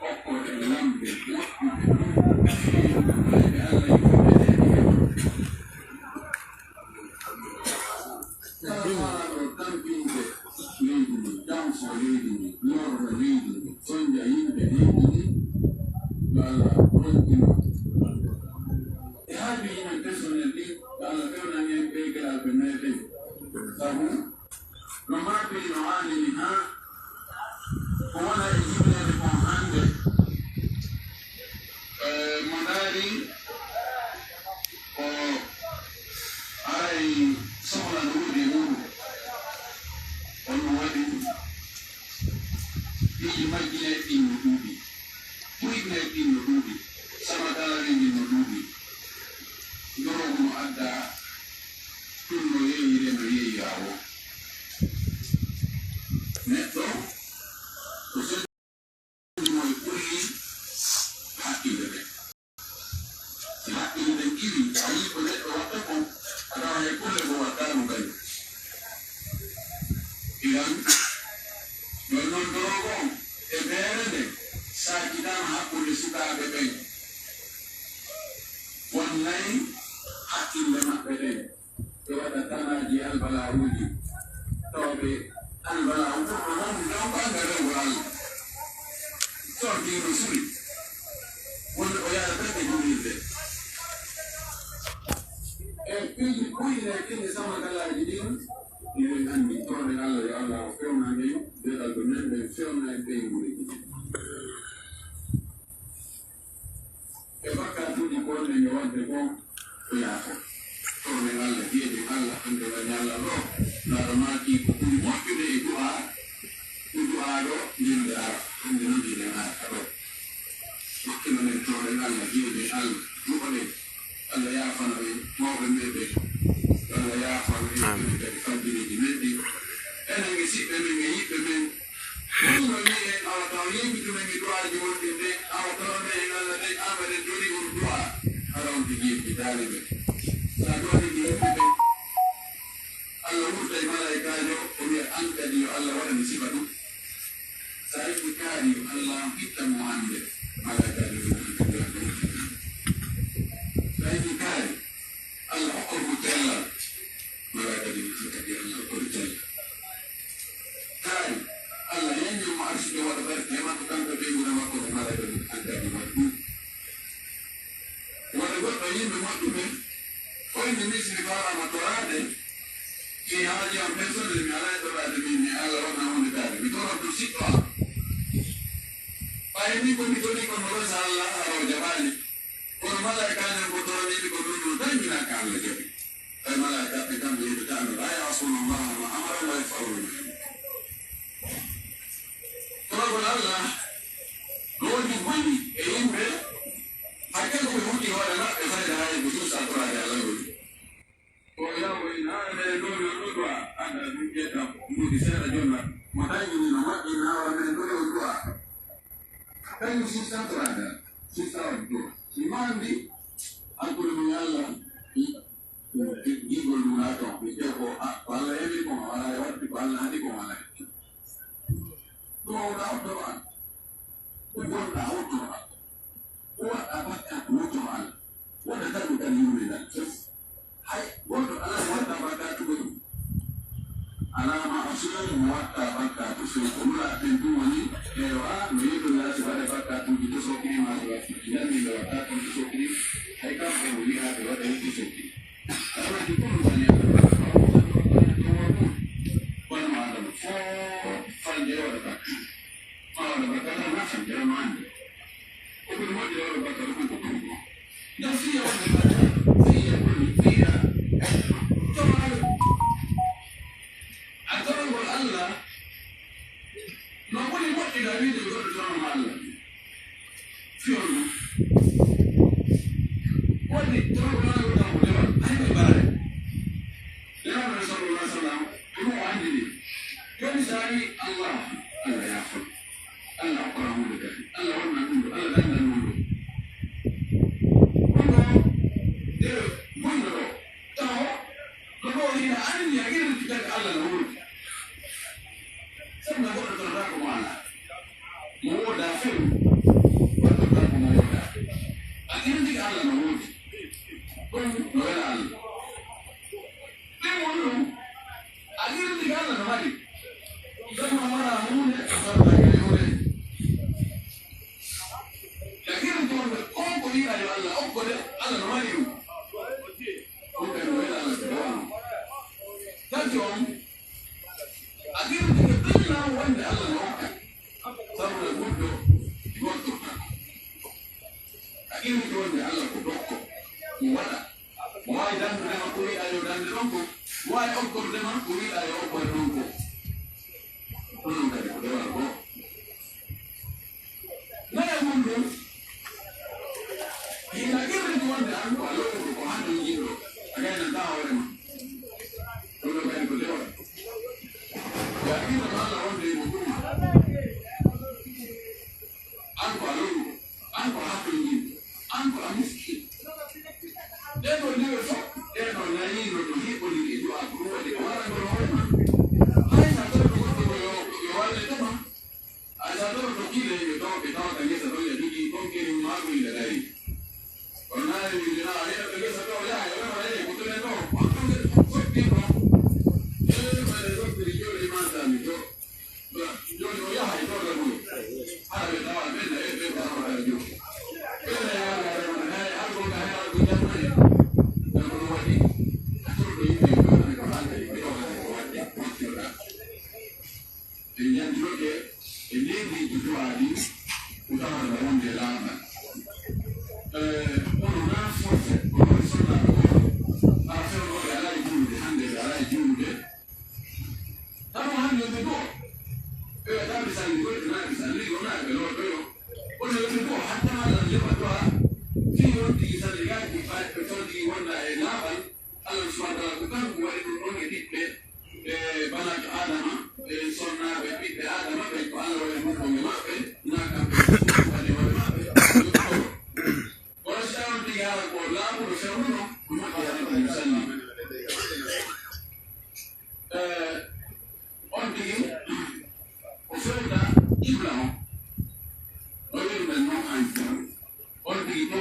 hokku en lamɓe moƴƴuɓe, ɓe Allah yimɓe ɓe. Kala faalaaɗo tampinde leydi ndi, dampo leydi ndi, lorna leydi ndi, sonja yimɓe leydi ndi, yo Allah ronkin mo. E haaju yimɓe personnel ɗin, yo Allah fewnan en ɓeygalaaɓe meɗen. Sabu no maapiri no haaniri haa ko wona e jibinede kon hannde, eh, mo ndaari ko aray sohla no woni e muuɗum. On no waɗi piiji majjine ɗin no ɗuuɗi. Kuyɗe ɗin no ɗuuɗi, sama dalaweeji no ɗuuɗi, ndorogu no adda, ɗum no yeeyire no yeeyiraa woo. Neɗɗo ko senndi mo e kulli haqqille ɗen. Si haqqille ɗen iwii, a yii ko neɗɗo watta kon, a tawa hay kulle goo wattaano kañum. Iran, non non dorogo on e beere nden saakitaama hakkunde sukaaɓe ɓen. Wonnay haqqille maɓɓe ɗen ɓe waɗa tanaaji e albala'uuji, tawa ɓe albala'u ɓurɗo wonde ɗon ko anngal rewgol Allah. Sordiino suri, wonde o yaara tan e juulirde. E piiji kuyɗe ɗin e samakallaaji ɗin, hiɗen anndi, toroɗen Allah yo Allah o fewnan en, deɗal ko nanɗen, fewna en ɓeynguureeji ɗin. E bakkaatuuji ko wonɗen e waɗde kon, o yaafo. Toroɗen Allah, jeeɗen Allah, hannde wa ñallal ɗoo, naɗa maaki ko ɓuri moƴƴude e du'aa, ko du'aaɗo ñande Arafa, hannde non hiɗen Arafa ɗoo. Wakkilo men, toroɗen Allah, jeeɗen Allah, du'oɗen, Allah yaafana en mawɓe men ɓen, Allah yaafana en enen kadi fajjireeji men ɗin, enen e siɓɓe men e yiɓɓe men. Ɗum no wi'en, awa taw yewtituɗen e du'aaji wonɗi nden, awa tawa men e Allah nden, awa eɗen jogii on Du'a, hara on tigi yimɓe taaliɓe. Sa du'anike yimɓe ɓen, Allah wurta e malaa'ikaajo, o wi'a, an kadi yo Allah waɗan mi sifa ɗum. Sa yiɗi kaari, yo Allah ittan mo hande. Malaa'ikaajo wi'a, an kadi yo Allah waɗan mi sifa ɗum. Sa yiɗi kaari, Allah hokkan mo cellal. Malaa'ikaajo wi'a, an kadi yo Allah hokkan mo cellal. Kaari, Allah yanyan mo arsude waɗa barke e makko, kanko e ɓeynguure makko, malaa'ikaajo wi'a, an kadi waɗ ɗum. Wata goɗɗo e yimɓe moƴƴuɓe, ko inde misiri faalaama toraade, fii haaji am personnel, mi alaa e toraade min, mi Alla wonaa huunde taade. Mi toran ɗum siɗɗo am. Ɓay ni ko mi torii ko no resa Alla, hara o jaɓaali. Kono malaa'ikaajo on ko toraniiɓe ko ɗum no dañminaaka Alla jaɓi. Ɓay malaa'ikaaɓe kamɓe yeddata Alla, laa ya'suuna Allaaha maa amarahum wa yaf'aluuna maa yu'maruun. Toragol Alla, no woodi buy e yimɓe, hakkee ko ɓe huuti hoore maɓɓe fayda haa e ko suusa Qur'aani Alla woni. Ko yawo ina meɗen ɗo yo ɗuɗu a, anda ɗum ƴetta, mbuɗi seeɗa jonna, mo dañi ni no moƴƴi, na hawa meɗen ɗo yo du'a. Kañum sista Qur'aani, sista on du'a. Si mandi, hakkunde mum e Alla, Giggol ɗum naa ton, ɓe ƴeew ko, ah, ko Alla heɓi kon, a waɗa e waɗde ko Alla haɗi kon, a waɗa e. Ɗum o wona hoto an. Ko wonɗa hoto an. Ko waɗɗa bakkaatu hoto an. Wonde tan ɗum kan yurme ngal. Hay, goɗɗo alaa mo waɗɗa bakkaatu ko ɗum. Alaa ma a sunan mo waɗɗa bakkaatu fow. Ko nula ɓen ɗum woni, ɓe yo a, no yeɗɗo yaasi waɗa bakkaatuuji to sokiri ma so waɗi. Ngal min ɓe waɗɗa kon to sokiri. Hay kam ko mo wi'aa ɓe waɗa to sokiri. A torangol Alla no ɓuri moƴƴude a wiide goɗɗo torano Alla. Fii honɗun? Wonde torangol Alla wonaa ko dewal, hay ko e baraade. Nelaaɗo sallallahu alaihi wasallam, ko ɗum o anndini. Jooni so a wi'i, "Allah, Allah yaafo. Allah hokkora huunde kadi. Allah waɗana ɗum ɗo. Allah daɗana ɗum ɗo." Ɗum ɗo, nde wonno ɗo, taho, no ɗo ina anndi a irin kadi Allah no woodi. Sabu na goɗɗo torata ko mo alaa. Mo woodaa few, waɗtortaa ko mo woodaa. A irin Allah no woodi. Ɗum no wela Allah. Ɓen woni ɗum, a hirti ka Allah no mari. Ɗum no mara huunde, a sarata ka e huunde. Ka hirti wonde ko ko yiɗa yo Allah okko de, Allah no mari ɗum. Ɗum kadi no wela Allah ko wano. Tati on, a hirti ka ɓilla wonde Allah no okka. Sabu no guddo, gotto. A hirti wonde Allah ko dokko, ko waɗa. Mo waawi dandude ma ko wi'aa yo dande ɗon ko, mo waawi okkorde ma ko wi'aa yo okkore ɗon ko. Ɗum ɗon kadi ko dewal goo. Nana ɗum ɗum, hina qirriti wonde an ko a lowru ko hande yiɗɗo, a gaynanta hoore ma. Ɗum ɗon kadi ko dewal. Yaqiina ma Allah wonde e mo ɗum. An ko a lowru. An ko a hakkilinɗo, an ko a miskin. Ɗee ɗoo newe fof, ɗee ɗoo nayi no ɗo hiɓɓondiri e du'a ko ɗum waɗi ko warangol hoore ma. Hay so a torto goɗɗo ko yo, yo wallete ma, hay so a torto kiile yo taw ɓe tawa ka ngesa ɗon ya jogii konkeri mum maa ɗum ina dari. Kono nayi min ndina a yeɗa ka ngesa ɗo yaha e wara e ko tene ɗo, on ɗon ngesa fof sottii ɗo. Ee, mbaɗe ɗon kadi jooɗi maa sami to. Jooni o yaha e torra mum. Hara ɓe tawa ɓen na e ɓe ko hara ɓe jooni. Ɓen na yaha hara ɓe hara ko ka hara ko jamma e. Ɗan ko waɗi. Torɗo yimɓe ko hara ko hara ko waɗde. Ɓe yantiroke e leydi du'a ɗi ko tawata wonde laaɓal. Eh, kono na forcé, ko woni sonnaaɓe ko. Haa fewndo ɓe alaa e juulude, hannde ɓe alaa e juulude. Tawa hannde ɓe goo, ɓe waɗa misal ni goɗɗo na misal ni wona ɓe lorɗoyo. Kono ɓe goo hatta Allah yoɓa du'a, fii wonti misal ni gaaki ɓe fewndi wonda e laaɓal, Allah subhanahu wa ta'ala ko kanko waɗi ɗum ɗon e ɓiɓɓe, e banaaɓe Aadama, e sonnaaɓe ɓiɓɓe Aadama, ɓen ko Allah waɗi ɗum ɗon e maɓɓe, na kamɓe waɗi hoore maɓɓe. Kono si tawii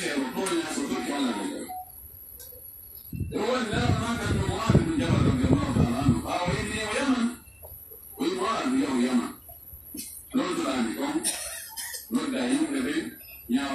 seeɗa o tooñaa, si o tokki Alla e Nulaaɗo. E woni neema maa kan no Mu'aaz ibn Jabal radiyallahu ta'ala anhu, ɓaawo o immii o Yaman, o wi'i Mu'aaz, yahu Yaman.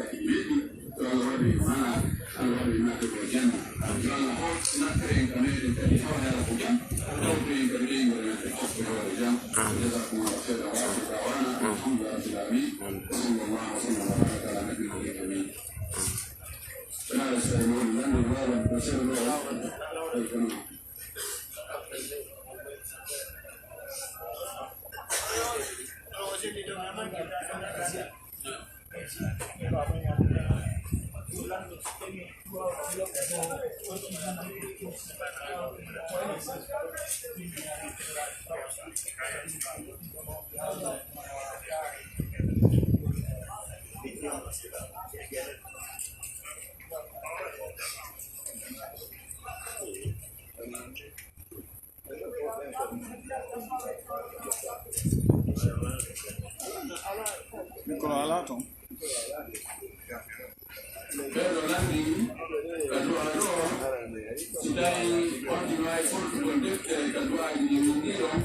Yo Allah waɗu en maanaaɓe, Allah waɗu en naatugol janna. Yo Allah hooƴ nattira en ka meɗen kadi hawa hela ko jam, hawtu en kadi ɓeynguure men kadi fof ko hewata jam. Jazakumullahu khairan wa akhiru da'wana alhamdulillahi rabbil alamin. Wa sallallahu wa sallam wa baraka ala nabiyyina Muhammadin. Fenare sere mo woni lande wawan ko sere mo wawan. Ay kono. Mikro alaa ton. Ɓeɗo lanndini ka du'a ɗo, si tawi on tigi waawi fottugol deftere ka du'aaji ɗi winndi ɗon,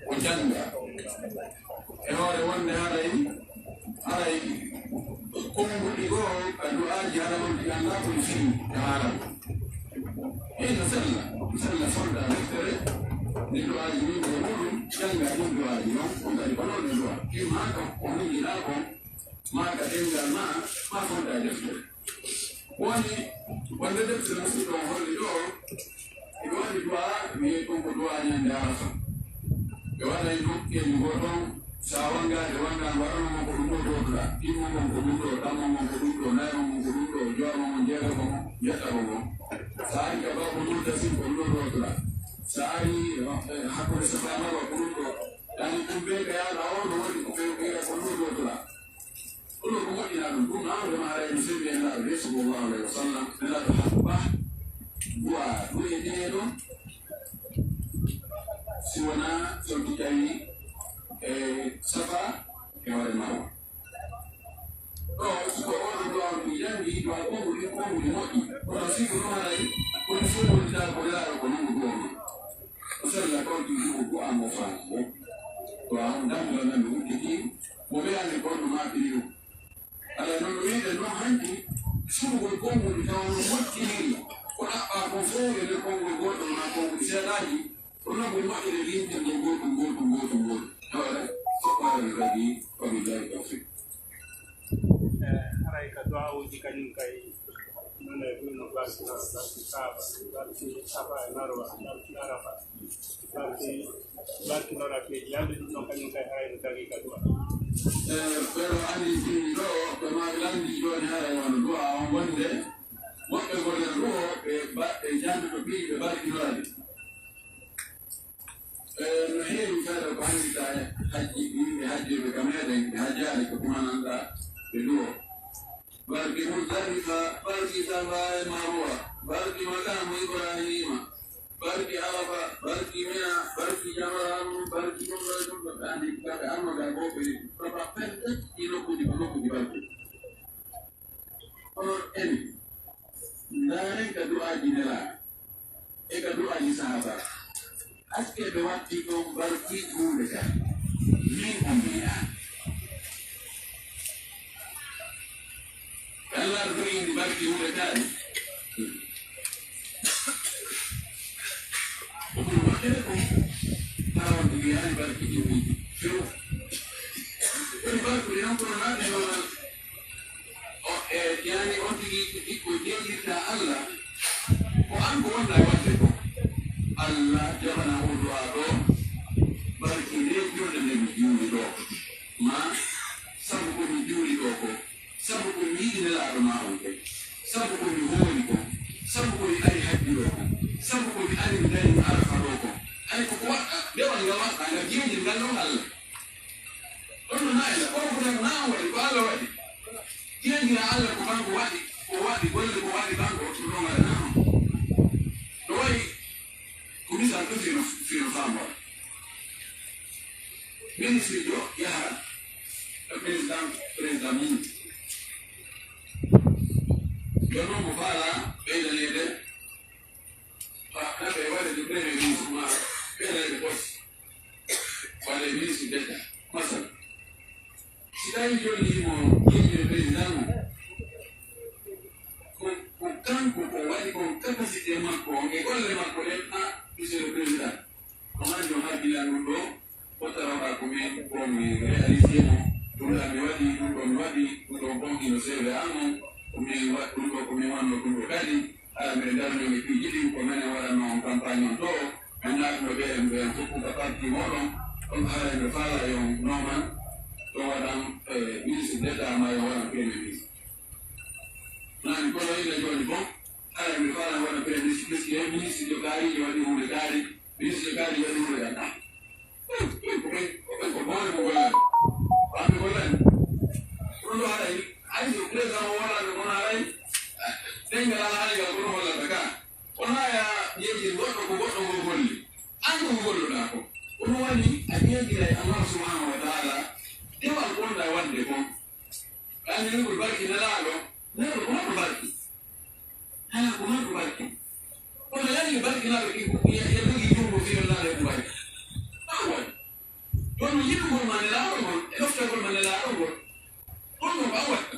o jannga. E hoore wonde haray, haray konnguɗi goo ka du'aaji, haray on tigi anndaa ko ɗi fii ka haala. Eyi, no sella, no sella, fonnda deftere, nde du'aaji winndi e muɗum, jannga ɗin du'aaji non, on kadi ko non e du'a. Ɗin maa kam, ko hunndiɗaa kon, maa ka ɗemngal maa, maa fonnda e deftere. Woni wonde deftere musidɗo on holli ɗo, ɓe waɗi du'a, wi'ee ɗum ko du'a ñande Arafa. Ɓe waɗay nokkeeli goo ton, so a wanngaade wanngaan, waɗano mon ko ɗum ɗo doodora, ɗimmo mon ko ɗum ɗo, ɗammo mon ko ɗum ɗo, naymo mon ko ɗum ɗo, joormo mon, jeeɗaɓo mon, jeɗɗaɓo mon. So a ari ka Baabul Multasim ko ɗum ɗo doodora. So a ari, eh, hakkunde Safa e Marwa ko ɗum ɗo. Yani ɗum ɓe ka yaaɗa on no woni ko ɓe wi'a ko ɗum ɗo doodora. Kono ko moƴƴinaa ɗum, ɗum awde ma haray no selli e Nelaaɗo de, sallallahu alayhi wa sallam, Nelaaɗo haɓɓa du'a du'eteeɗo, si wonaa so on tawi e Safa e hoore Marwa. Ɗo, si ko oɗo du'a on ɗum janngi, du'a konguɗi, konguɗi moƴƴi. Kono si ko ɗum haray, kono fof wonditaa ko Nelaaɗo ko nangu du'a ma. O sella konti ko du'a mo faati ko. Du'a on dambuɗo nan mi udditi, mo ɓeyani kono maɓɓiri ɗum. Alaa, non no wi'ude non hanki, suɓugol konguɗi tawa no moƴƴiniri. Ko ɗaɓɓaa kon fof e nder konguɗi gootol maa konguɗi seeɗaaji, ko non ko moƴƴere limtinde gootum, gootum, gootum, gootum. Tawa ɗen, fof ko haray kadi, wa billahi tawfiq. Eh, haray ka du'aawuji kañum kay, non e ɗum no barki, barki Kaaba, barki Safa e Marwa, barki Arafa. Barki, barki no rakkeeji. Yalde ɗum ɗon kañum kay haray no dagii ka du'a. Eh, ɓeɗo anndi fii ɗo, ɓe maa lanndi jooni haray wano du'a on wonde, woɓɓe gollata ɗo, ɓe ba-, ɓe jannduɓe fii ɓe barkinoraade. Eh, no heewi kala ko anndita e hajji, yimɓe hajjoyɓe ka meɗen, ɓe hajjaali ko ɗum ananɗa ɓe du'o. Barki Muzdalifa, barki Safa e Marwa, barki Maqaamu Ibraahiima, barki Arafa, barki Mina, barki Jamaraanu, barki ɗum ɗo e ɗum ɗo, ɓe anndi kamɓe almagal ko ɓe baba pen tati ɗi nokkuuji ko nokkuuji barki. Kono en ndaaren ka du'aaji Nelaaɗo. E ka du'aaji sahaaba. Aske ɓe watti ɗon barki huunde ka. Min on mbi'aa. Yalla ɗo indi barki huunde ka ni. Ko ɗum waɗere ko. Tawa ko mbi'aani barki ɗin mbi'i. Few. Woni barki ɗin on kono naɗe noon. O, e, yani on tigi ko ɓikkoy jeeɗirta Allah, ko an ko wonɗa e waɗde ko. Allah jaɓana o du'a ɗo, barki nde julde nde mi juuli ɗo. Ma, sabu ko mi juuli ɗo ko, sabu ko mi yiɗi Nelaaɗo ma on ko, sabu ko mi hooli ko, sabu ko mi ari hajji ɗo ko, sabu ko mi ari mi dari mi Arafa ɗo ko. Ay ko ko waɗɗa, dewal ngal waɗɗa, ngal jeeɗir ngal ɗon Allah. Ɗon no naayla, kono ko tan na on waɗi, ko Allah waɗi. Jeeɗira Allah ko kanko waɗi, ko waɗi golle, ko waɗi kanko, ɗum ɗon waɗa na on. No wayi ko misal ɗo fino, fino faamora. Ministre jo yaha e président, président mum. Yo non mo faala ɓeydaneede, fa, na ɓe waɗa de premier ministre ma ɓeydaneede poste. Walla e ministre d'État, masal. Si tawi jonni mo jeeɗiɗo président o, ko, ko kanko ko waɗi kon capacité makko on e golle makko ɗen, a, monsieur le président, ko hanjo harbilan ɗum ɗo, o tawa ko min, ko mi réalisé mo, ɗum ɗa mi waɗi, ɗum ɗo mi waɗi, ɗum ɗo bonki no seeɗa an on, ko min wa-, ɗum ɗo ko min wanno ɗum ɗo kadi, Hara mbiɗa daranii ɓe piiji ɗin ko menen waɗannoo on campagne on ɗoo, men naatino ɓe en, ɓe en fof ka parti mooɗon, on hara mbiɗa faala yo on nooman, ɗon waɗan, eh, ministre d'État ma yo waɗan Nani kono ina jooni bon, hara mi faala wona premier ministre, ministre, ministre jo kaari, jo waɗi huunde kaari, ministre jo kaari, jo waɗi huunde kaari. Ah, hmm, hmm, ko ɓen, ko ɓen ko boone mo gollani. Ɓamɓe gollani. Ɗum ɗo haray, hay so président o wonani kono haray, ɓen ngalaa haray ngal kono hollata ka. Kono haya yeejin goɗɗo ko goɗɗo ngo golli. An ko golluɗaa ko. Kono woni a yeejinay Allah subhanahu wa ta'ala, dewal gonɗaa waɗde kon. Anndinugol barki Nelaaɗo, neɗɗo ko marɗo barki. Alaa ko marɗo barki. Kono yalli barki Nelaaɗo ki, ya, ya dogi junngo fii Nelaaɗo e ko barki. Maa waɗi. Kono yiɗugol ma Nelaaɗo ngol, e ɗoftagol ma Nelaaɗo ngol, ɗum no ɓaa waɗta.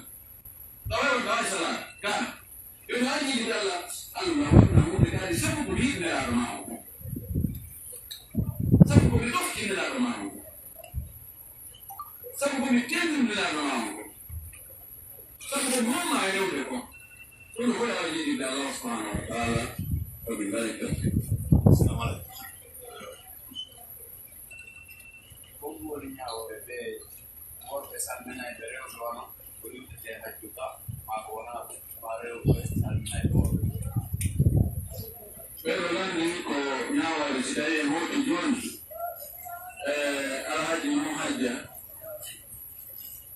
Tawa on ɗaa e salaa, gaa. Yo mi haajii ɗi Allah, Allah waɗna huunde kaari sabu ko mi yiɗi Nelaaɗo maa on kon. Sabu ko mi ɗofti Nelaaɗo maa on kon. Sabu ko mi teddini Nelaaɗo maa on kon. Sabu ko mi wonno e rewde kon. Ɗum ko e haajii ɗi Allah subhanahu wa ta'ala, wa billahi tawfiq. Assalamu alaikum. Ko ɗum woni ñaawoore ɓe worɓe salminayɓe rewɓe wano ko yimɓe hajju ka, maa ko wonaa ɗum, maa rewɓe salminayɓe worɓe. Ɓe ɗo lanndii ko ñaawoore, si tawii en hooƴi jooni, eh, Alhaji Nuhu Hajja,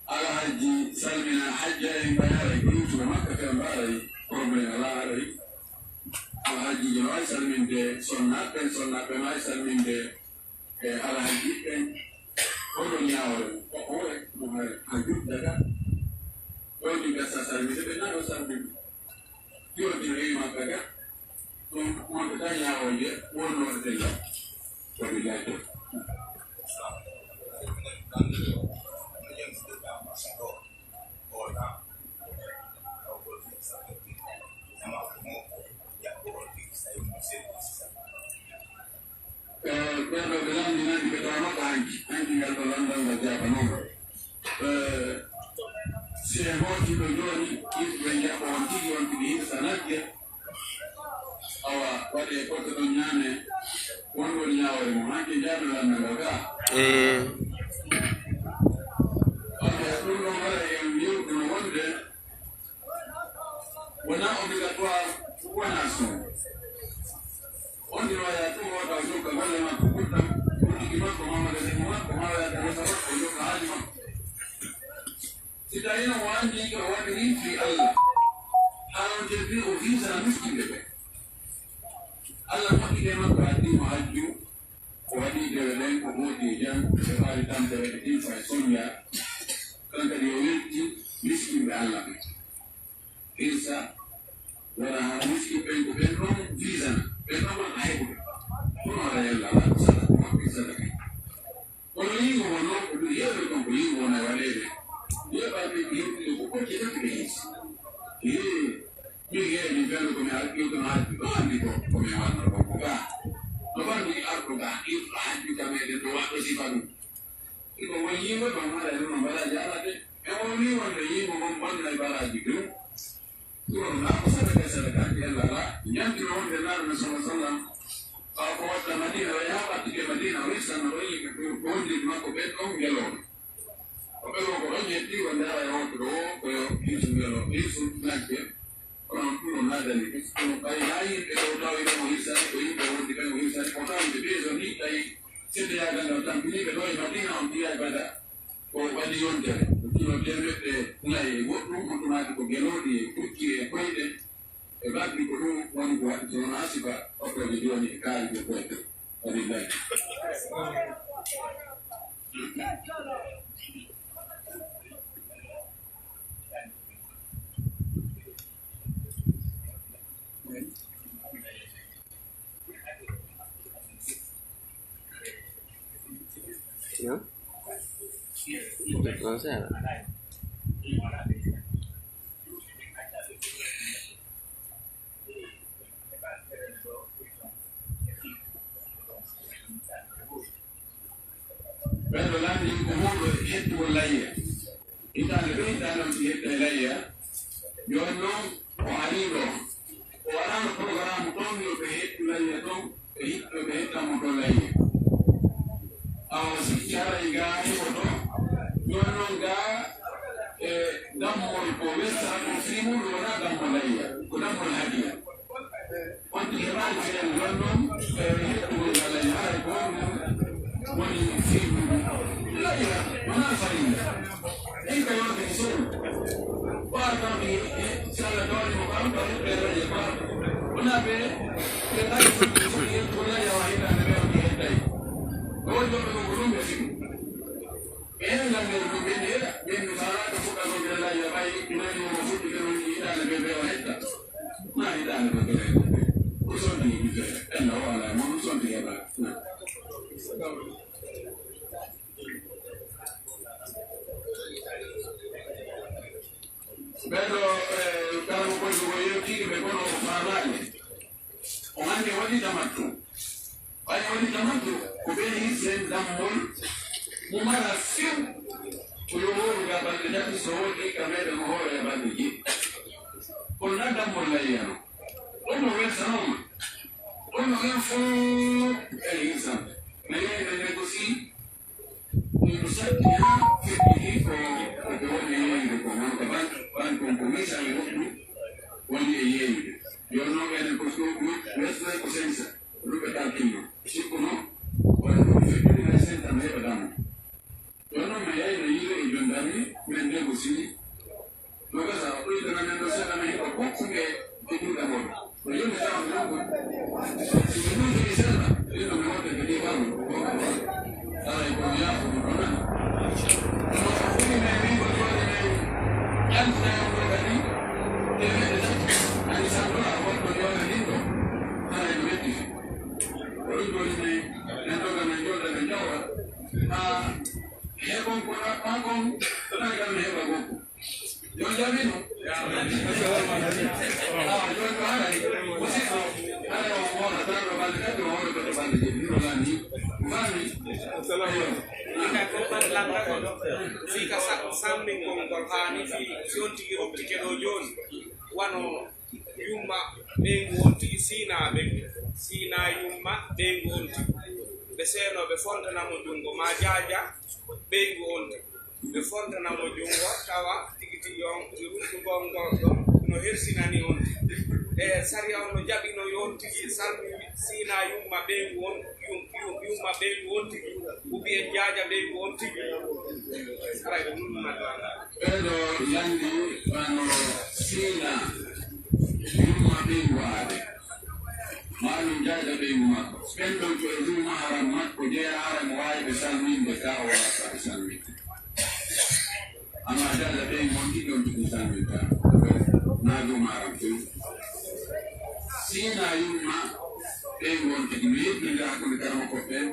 Alhaji salmina Hajja en ɓay haray ko iwtuɓe Makka ɓe mbaaray problème alaa haray. Alhaji no waawi salminde sonnaaɓe, sonnaaɓe no waawi salminde e Alhaji ɓen, oɗon ñaawore, ko ore, mo hare, a judda ga. Ɗon ɗi gasa sarminde, ɓe naɗo sarminde. Yonti no yima ka ga, ɗum, mo ɓe tan ñaawoje, wonno e tella. Ko mi laajto. Eh, ɓen ɗoo ɓe lanndinani ɓe tawa makko hanki, hanki ngal ɗoo lanndal ngal jaabanooma. Eh, si en hootii ɗoo jooni, yimɓe ɓe njaɓa on tigi, on tigi hirsa nagge. Awa, waɗee koɗo ɗon ñaame, won woni ñaawoore mum, hanki jaabir lanndal ngal gaa. Eh. Ok, ɗum ɗon waɗa en yewtuno wonde Wonaa obligatoire, wonaa sunna. On ɗino waya tun wota o jokka golle makko ɓurɗan, ɓurɗiki makko, maa magasin makko, maa waya ka resa makko, o jokka haaju makko. Si tawii non o anndi ko o waɗiri fii Allah, haa on teddi o fiisana miskinɓe ɓe. Allah moƴƴike makko addi mo hajju, o waɗi dewe ɗen, o hooti e jam, ɓe faali tampere e tinfa e sonja. Kan kadi o welti miskinɓe Allah ɓen. Hirsa, wara haa miskiɓe ɓen, ko ɓen ɗon fiisana, ɓen ɗon wonata heɓuɓe. Ɗum wara yalla, wara ko sadaka, ko maɓɓe sadaka. Kono yiingo won non, ko ɗum yeewre kon, ko yiingo wona e waɗeede. Yeeɓaaɓe ko yewtude ko kocce tati ɓe hirsi. Ee, min yeeɓi min fewndo ko mi ar-, iwtuno hajju, ɗo anndi ko, ko min wanno ɗo ko gaa. No banndi arɗo gaa, iwtuɗo hajju ka meɗen ɗo waɗɗo sifa ɗum. Iko won yiingo ɗon haɗa ɗum no mbaɗa jaabade. E woni wonde yiingo ngon bonna e baraaji ɗum. Ɗum naa ko sadaka e sadaka, anndi Allah alaa. Ñantino wonde Naaru men sallallahu alaihi wasallam, ɓaawo ko watta Madina, o yaha ɓattike Madina, o hirsanno ɗon yimɓe ko, ko wondiiɓe makko ɓen ɗon ngelooɓe. O ɓe ko ɗon yetti, wonde ara e wontuɗo o, ko yo hirsu ngelo, hirsu nagge. Kono ɗum ɗon haadani, kono ɓay haa yimɓe ɗo tawi ɗon o hirsani, ko yimɓe wondi ɓen o hirsani, ko tawi ɓe ɓeeso ni, tawi seddeyaagal ngal tampini ɓe ɗo e Madina, on mbiya e Bada. Ko waɗi yontere, ko kilo teemeɗɗe nayi e goɗɗum, on ɗumaati ko gelooɗi e pucci e koyɗe e baggi, ko ɗum woni ko waɗi, so wonaa sifa okkooje jooni e kaari ko koyɗe. Waɗi lay. Yo. Entonces, ɓen ɗo lanndii ko huuɗo e hettugol layya. Hitaande ɓe hitaande on si hettay layya. Jooni non, o arii ɗo. O waɗaano programme ton, yo ɓe hettu layya ton, ɓe hitto, ɓe hettan mo ton layya. Awa si caray gaa heɓoto. Jooni non gaa, e, Dammol ko wesa ko fii mun wonaa dammol layya, ko dammol hadiya. On tigi heɓaali fiyande non non, e heɓugol ngal layya, haray ko honɗun woni fii mun? Layya wonaa farilla. Ɗin ka yonde sew. Ko a tawti, e, si Alla tawani mo kam, tawi ɓe layya ko a. Wonaa ɓe, ɓe tawi ko layya wa hitaande ɓe on hettayi. Ko woni ɗon ɓe ko ɗum ɓe fii. Ɓe heɓi lamɓe ɗum, ɓe mbi'a, ɓe mbi'a, "Faalaa ko fuɗɗa ko gila layya ɓay, ɓe nani mo fuɗɗude non, hitaande ɓe ɓe o hetta." Na hitaande ɓe ɓe hetta. Ko sonti yimɓe ɓe, en na o alaa mo, ɗum sonti heɓa. Na. Ɓee ɗoo, eh, kala mo koy ko yewtiiɓe kono o faamaali. On anndi waɗi tamattu. Ɓay waɗi tamattu, ko ɓe hirsen dammol mo mara few. Ko yo wooru ka balɗe tati, so wooɗi ka meɗen o hoore e balɗe jeɗɗi. Kono na dammol layyano. Ɗon no weltanoma. Ɗon no en fow en hirsan. Mi yehi ɓe négocier. Ɗum ko satti haa feƴƴiti ko, ko ɓe woni e yeeyude ko, wonko ban-, ban-, kon ko misaali woɗɗu woni e yeeyude. Yo non enen ko so, wesle ko sensa, ɗum ɓe kalkinno. Sikkuno, woni ko feƴƴude hay sensa no heɓa dammo. Yo non mi yayno yiide e jondami, men négocier. No gasa, o ɓeydana men ɗo seeɗa, men heɓa kokkuɓe e juuɗe mon. Ko yimɓe tawa mi ɗon kon. Si ɓe ɗon jogi seeɗa, ɗin ɗon mi watta jogi ɓandu. Aray ko mi yaafo ɗum ɗon nani. Kono ko ɓuri men wiigo jooni men ƴantude on ɗo kadi. Temeɗe tati. Ani santo a wonɗo jooni ɗin ɗo. Aray no wetti. Ko ɗum jooni men, men ɗon men jooɗa men jawra. Haa heɓon ko ɗaɓɓaa kon, ɗaɓɓaa kam mi heɓa gokku. Yo jaɓino. Ah, yo, yo haray. Musidɗo, haray on wona, tan ɗo balɗe tati, on wona ko to balɗe jeɗɗi, no laani. Faami? Eyo. Ina ko ɓen lanndata. Fii ka sa-, sammingol ngol haani fii si on tigi ruttike ɗo jooni. Wano yumma ɓeyngu on tigi siinaa ɓe. Siinaa yumma ɓeyngu on tigi. Ɓe seenoo ɓe fontana mo junngo, maa jaaja ɓeyngu on tigi. Ɓe fontana mo junngo, tawa tigi tigi on, ruttugol ngol ɗon no hersinani on tigi. E sariya on no jaɓi no yo on tigi salmi siinaa yumma ɓeyngu on, yum-, yum-, yumma ɓeyngu on tigi, ou bien jaaja ɓeyngu on tigi. Haray ko ɗum no adda. Ɓeɗo lanndi wano siinaa yumma ɓeyngu aade. Maa ɗum jaaja ɓeyngu makko. Ɓen ɗon ko e ɗum maharam makko jeyaa, haray mo waawi ɓe salminde, ka o waawata ɓe salminde. Amma jaaja ɓeyngu on tigi on tigi salminta. Naa ɗum maharam tun. Siinaa yumma ɓeyngu on tigi, mi yeddinda hakkunde karamoko ɓen.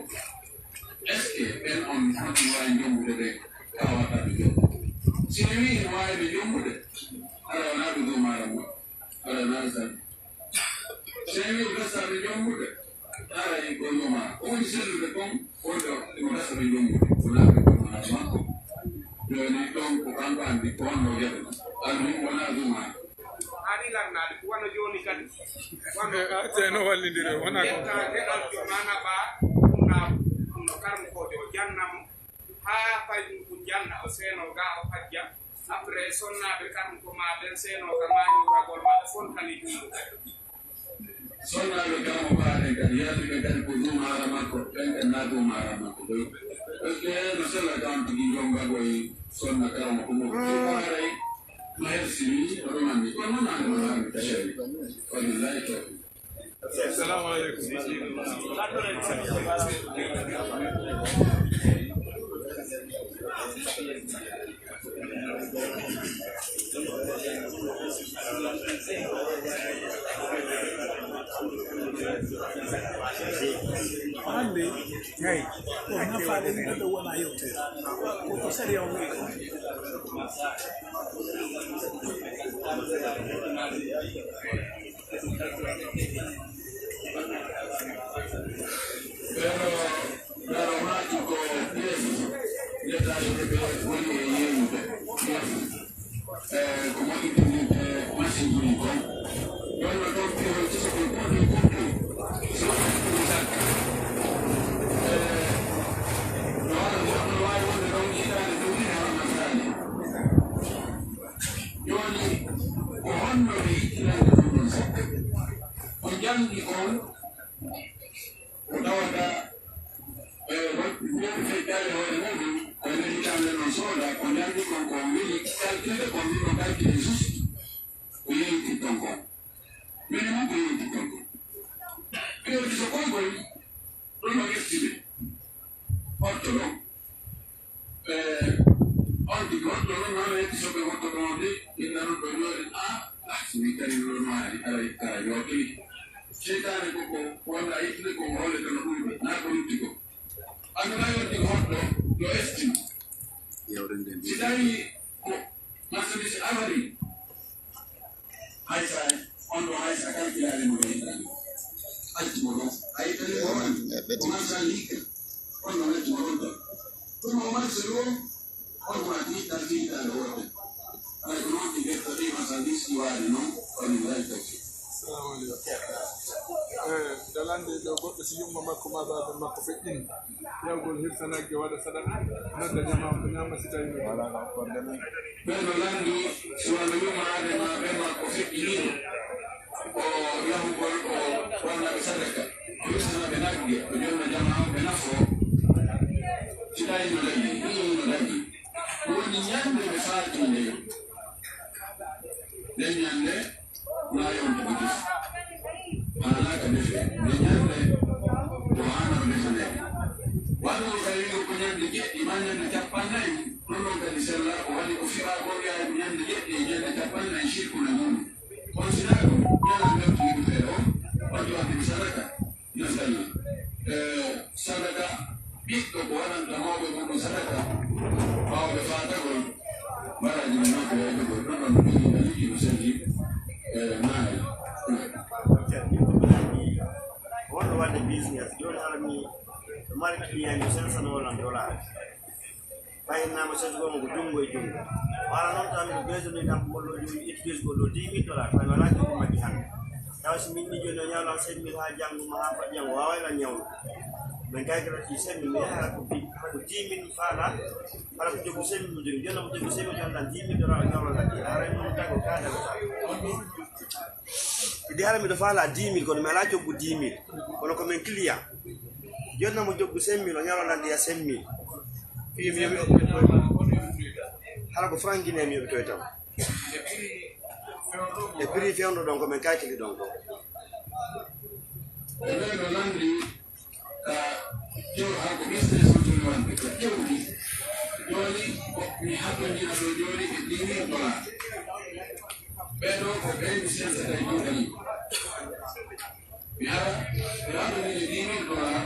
Est-ce que ɓen on foti waawi jombude ɓe? Ka waawata ɓe jombude. Si mi wi'i no waawi ɓe jombude, haray wonaa ɗum ɗum maharam makko. Aɗa naata tan. Sey wi'o gasaaɓe jombude, haray ko yoma. Ko woni sellude kon, wonde imo gasaaɓe jombude. Ko laaɓi ko maa makko. Jooni ɗon ko kanko anndi ko honno jaɓata. Anndi wonaa ɗum maa. Haani lannaade ko wano jooni kadi. Wano Eh, ah, tey no wallindire, wonaa ko. Ƴetta geɗal Jumana Ba, ɗum na, ɗum no karmukoojo o janna mo. Haa payɗum ɗum janna, o seeno ga o hajja. Après, sonnaaɓe kan ko maa ɓen seeno ka maañooragol maɓɓe fontani junngo. Sonnaaɓe kan o paaɗen kadi, yalti ɓe kadi ko ɗum haara makko, ɓen ɓe naa ɗum haara makko. Ɓe, ɓe, ɓe no sella kan tigi jombago e sonna kan ko mo. Ko haray, ma hersini, ko ɗum anndi. Kono non anndi, ma anndi, tawee. Wallahi, tawee. Assalamu alaikum. Hannde, eyi, ko nafaade yimɓe ɓe wona yewtere. Ko ko sariya o wi'i ko. Ɓeɗo, ɓeɗo maaki ko pièce, yettaaɓe ɓe woni e yeeyude pièce. Eh, ko moƴƴintinirde machine uji kon. Wonno ɗon pièce, so ko konti konti, so ko konti zakka. Eh, no waɗa goɗɗo no waawi wonde ɗon hitaande tawti haram nafaani. Ko ñalli kon, ko weli calculde kon, min no calculde juste ko yeytitton kon. Minen non ko yeytitton kon. Ɓe woni so kon kon, ɗum no ƴettide. Hotto ɗon. Eh, on tigi hotto ɗon, non e so ɓe hotto ɗon de, inna non ɗo jooɗi, ah, ah, si mi tawi non no haali, kala, kala yooɗi. Seytaane ko, ko, ko walla yittude ko hoolete no ɗum, naa ko lutti ko. Annduɗaa yonti goɗɗo yo estin. Si tawi ko marchandise awari, hay sa, on ɗo hay sa kalkilaali mo ɗo yiɗani. Acci mo ɗon. A yiɗani mo ɗon. Ko marchandise. On ɗo acci mo ɗon ɗon. Ɗum o marché ɗo, on ɗo addi tan fiitaare woɗɓe. Alay ko noon ɗi ɓettata ɗi marchandise ɗi waali noon, woni lay tawfiq. Salamu aleykum. Eh, dalande ɗo goɗɗo si yumma makko ma baaba makko feƴƴini, yawgol hirsa nagge waɗa sadaka, nodda jamaa ko ñaama si tawi no. Ɓen no lanndi, si wano yummaade ma ɓe makko feƴƴini, ko yahugol o wannaɓe sadaka, o hirsanaɓe nagge, o jonna jamaa ɓe nafoo. Si tawi no dañi, ii no dañi. Woni ñande ɓe faati nde. Nden ñande, na yontude defi. Haanaa ka defe. Nde ñande, ko haanaa defanee. Waɗugol kay wi'ugol ko ñande jeɗɗi maa ñande cappannayi, ɗum ɗon kadi sella, ko waɗi ko fiɓaa ko wi'aa ko ñande jeɗɗi e ñande cappannayi, sirku na mum. Kono si naa ɗum, ñalaa ngartu yimɓe feere on, wadde wadde mi sadaka. Yo sell. Eh, sadaka, ɓiɗɗo ko waɗanta mawɓe muɗum sadaka, ɓaawo ɓe faatagol, mbaraaji no mawɓe waydugol, ɗum ɗon no ɓiɗɗo liƴƴi no selli, eh, maaya. Wonɗo waɗde business, jooni hara mi mari client, mi sensano walla dollar. Ɓay innaama sensugol mo ko junngo e junngo. Wala noon tan mi beesani tan ko ngol ɗoo jooni ittude ngol ɗoo dix mille dollars, tawi mi alaa coggu majji hannde. Tawa si min ni jooni o ñawlan cinq mille haa janngo ma haa faɗi janngo, o waaway lan ñawlude. Min kay kala ɗi cinq mille, mi yaha ko bi-, ko dix mille faala, kala ko joggu cinq mille jooni, jooni mo joggu cinq mille jooni tan dix mille dollars o ñawlan lan ɗi. Haray noon tago ka dago. Idi hara miɗo faalaa dix mille, kono mi alaa coggu dix mille. Kono ko min client. Jonna mo coggu cinq mille, o ñaloo lan ɗiya cinq mille. Fii mi yoɓi, hara ko franc guinéen mi yoɓitoyta mo. E prix fewndo ɗon ko min kalkili ɗon ko. E ɓen no lanndi ka jewɗi, haa ko business on toni wonde, ka jewɗi. Jooni ko mi haɓɓondira ɗo jooni e dix mille dollars. Ɓee ɗoo ko ɓe mi sensata e juuɗe mum. Mi ara, mi ara min e dix mille dollars,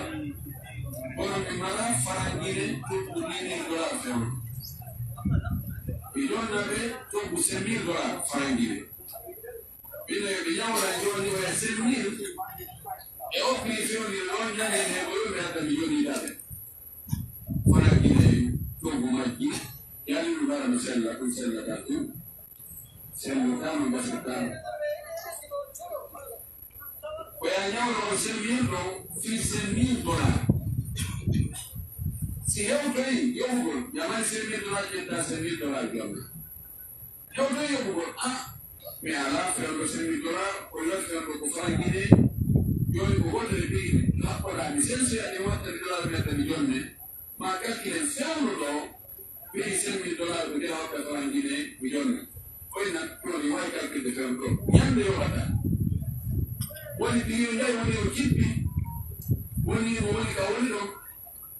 kono mi mara farangire coggu dix mille dollars fewndo. Mi jonna ɓe coggu cinq mille dollars farangire. Ɓe no ɓe ñawra jooni o e cinq mille. E o prix fewndo ɗoo ñande he ko yo mi adda mi jonni daɓe. Farangire coggu majji, yallu bara no sella, ɗum sellata ɗum. Sello tano, basirtano. Ko ya ñawlo on cinq mille ɗo, fii cinq mille dollars. Si hewtoyi yoɓugol, ñaman cinq mille dollars, ƴetta cinq mille dollars jonna. Hewtoyi yoɓugol, ah, mi alaa fewndo cinq mille dollars, ko yo fewndo ko franc guinéen, jooni ko wotere ɓeyde, haɓɓoɗaa mi sensoya ɗi watta mi dollars mi adda mi jonne. Ma calculen fewndo ɗo, prix cinq mille dollars ko nde hawta farangine mi jonna. Koy nan, kono mi wawi calculde fewndo ɗo. Ñande yoɓata. Woni prix o jayi, woni o jippi. Woni mo woni ka woni ɗon.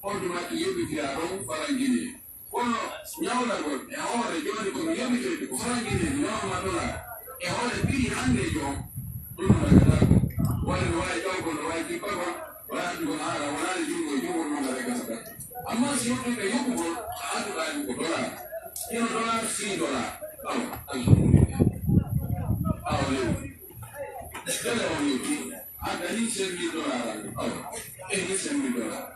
Hondu makki yoɓi fiya ɗon farangine. Kono ñawlagol e hoore jooni ko mi yoɓitoyde ko farangine mi nawma dola. E hoore prix hande jo. Ɗum no dagata ko. Wala no wawi ƴawgol, no wawi jippagol. Wala ɗum haala, wala e junngo e junngo ɗum haala e gasa tan. Amma si yottuɓe yoɓugol, a adduɗaa ɗum ko dolar. Hino dolar, fii dolar. Awa, alhamdulillah. Awa lewru. Dole on yotti. Adda ni cinq mille dollars an. Awa. E ni cinq mille dollars.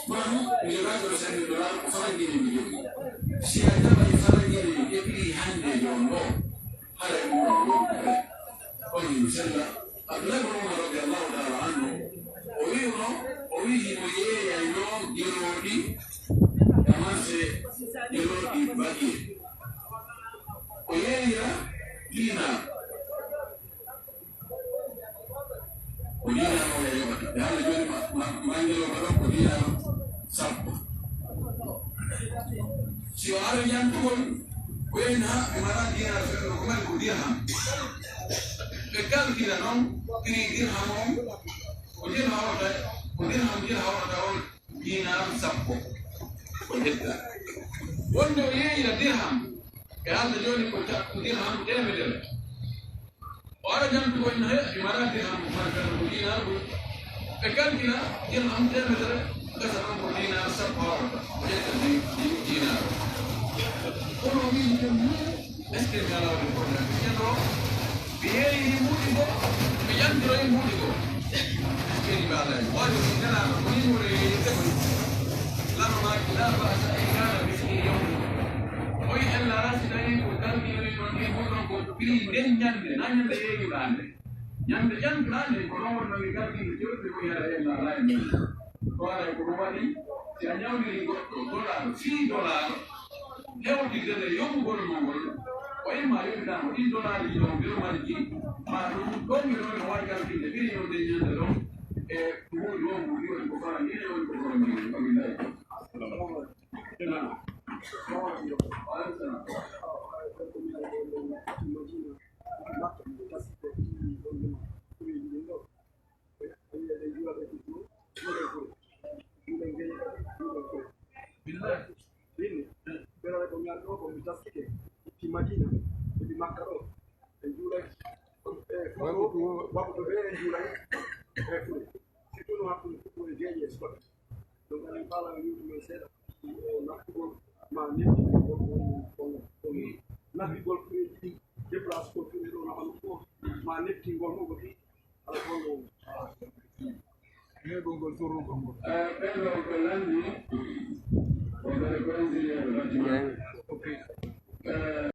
Manu, mi jogaɗo cinq mille dollars, ko farangine mi jogi. Si a jaɓay farangine mi, e prix hande jon ɗo. Haray ɗum ɗon woni ko ɓe. On sella. Abdullahi ibn Umar radiyallahu ta'ala anhu, o wi'uno, o wi'i himo yeeyayno gelooɗi, ka marché gelooɗi baɗi. O yeeyira dinar. Ko dinar o yeeyata. E hannde jooni ma, ma, ma ngelooba ɗon ko dinar sappo. Si o Hara yantugol, ko en ha ɓe mara dinar fewndo ko mari ko dirham. Ɓe kalkila non, prix dirham on, ko dirham hawrata, ko dirham, dirham hawrata on dinar sappo. Ko hedda. Wonde o yeeyira dirham, ɓe haalda jooni ko ca-, ko dirham temedere. O ara jantu ko en he, mi mara dirham, mara dirham ko dinar ɗum. Ɓe kalkila dirham temedere, gasa ɗon ko dinar sappo hawrata. O ƴetta di-, di-, dinar. Kono o wi'i ɗum, est-ce que mi alaa waɗde problème? Ƴetto, mi yeeyiri mbuuɗi goo, mi yantiroyi mbuuɗi goo. Est-ce que mi alaa? Waɗi ko nelaaɗo, ko nii woni yeeyirde ko. Lama maaki, laa ba'sa in kaana misli yawmi. O wi'i, en laaraa si tawii ko kalkilori ɗon ɗi mbuuɗon ko. Fii nden ñande, naa ñande yeeyuɗaa nde. Ñande ƴantuɗaa nde, ko non woni no mi gardi no jewtude ko yara e laalaa e nder. Ko waɗa ko ɗum waɗi, si a ñawniri goɗɗo dolaaru fii dolaaru, hewtidde nde yoɓugol mo ngol, ko imma yoɓitaama ɗin dolaaruuji ɗon, ɓe ɗum waɗi ɗi, maa ɗum ɗon mi ɗon no waɗi gartinde, ɓiri ɗon nden ñande ɗon, e mbuuɗi on, mbuuɗi woni ko fara, ni woni ko fara, ni woni ko fara. Billahi. Ɓeɗa ko ñaar ɗo ko mi taskike, itti Madina, itti Makka ɗo, ɓe juulay, e, fuɗo, waktu ɓe en juulay, e, fuɗo. Surtout no hakkunde fuɗo e geeƴe e suɓaɓe. Donc, aɗa faala mi yewtu men seeɗa, e, naftugol ma nefti ko, ko, ko, ko, nafigol ko e ɗiɗi, déplace ko fuɗo ɗo, naɓa ɗum fof, ma neftingol mo ko ɗi. Eh, ɓen ɗon ko lanni, ko kadi ko ingénieur de bâtiment. Eh,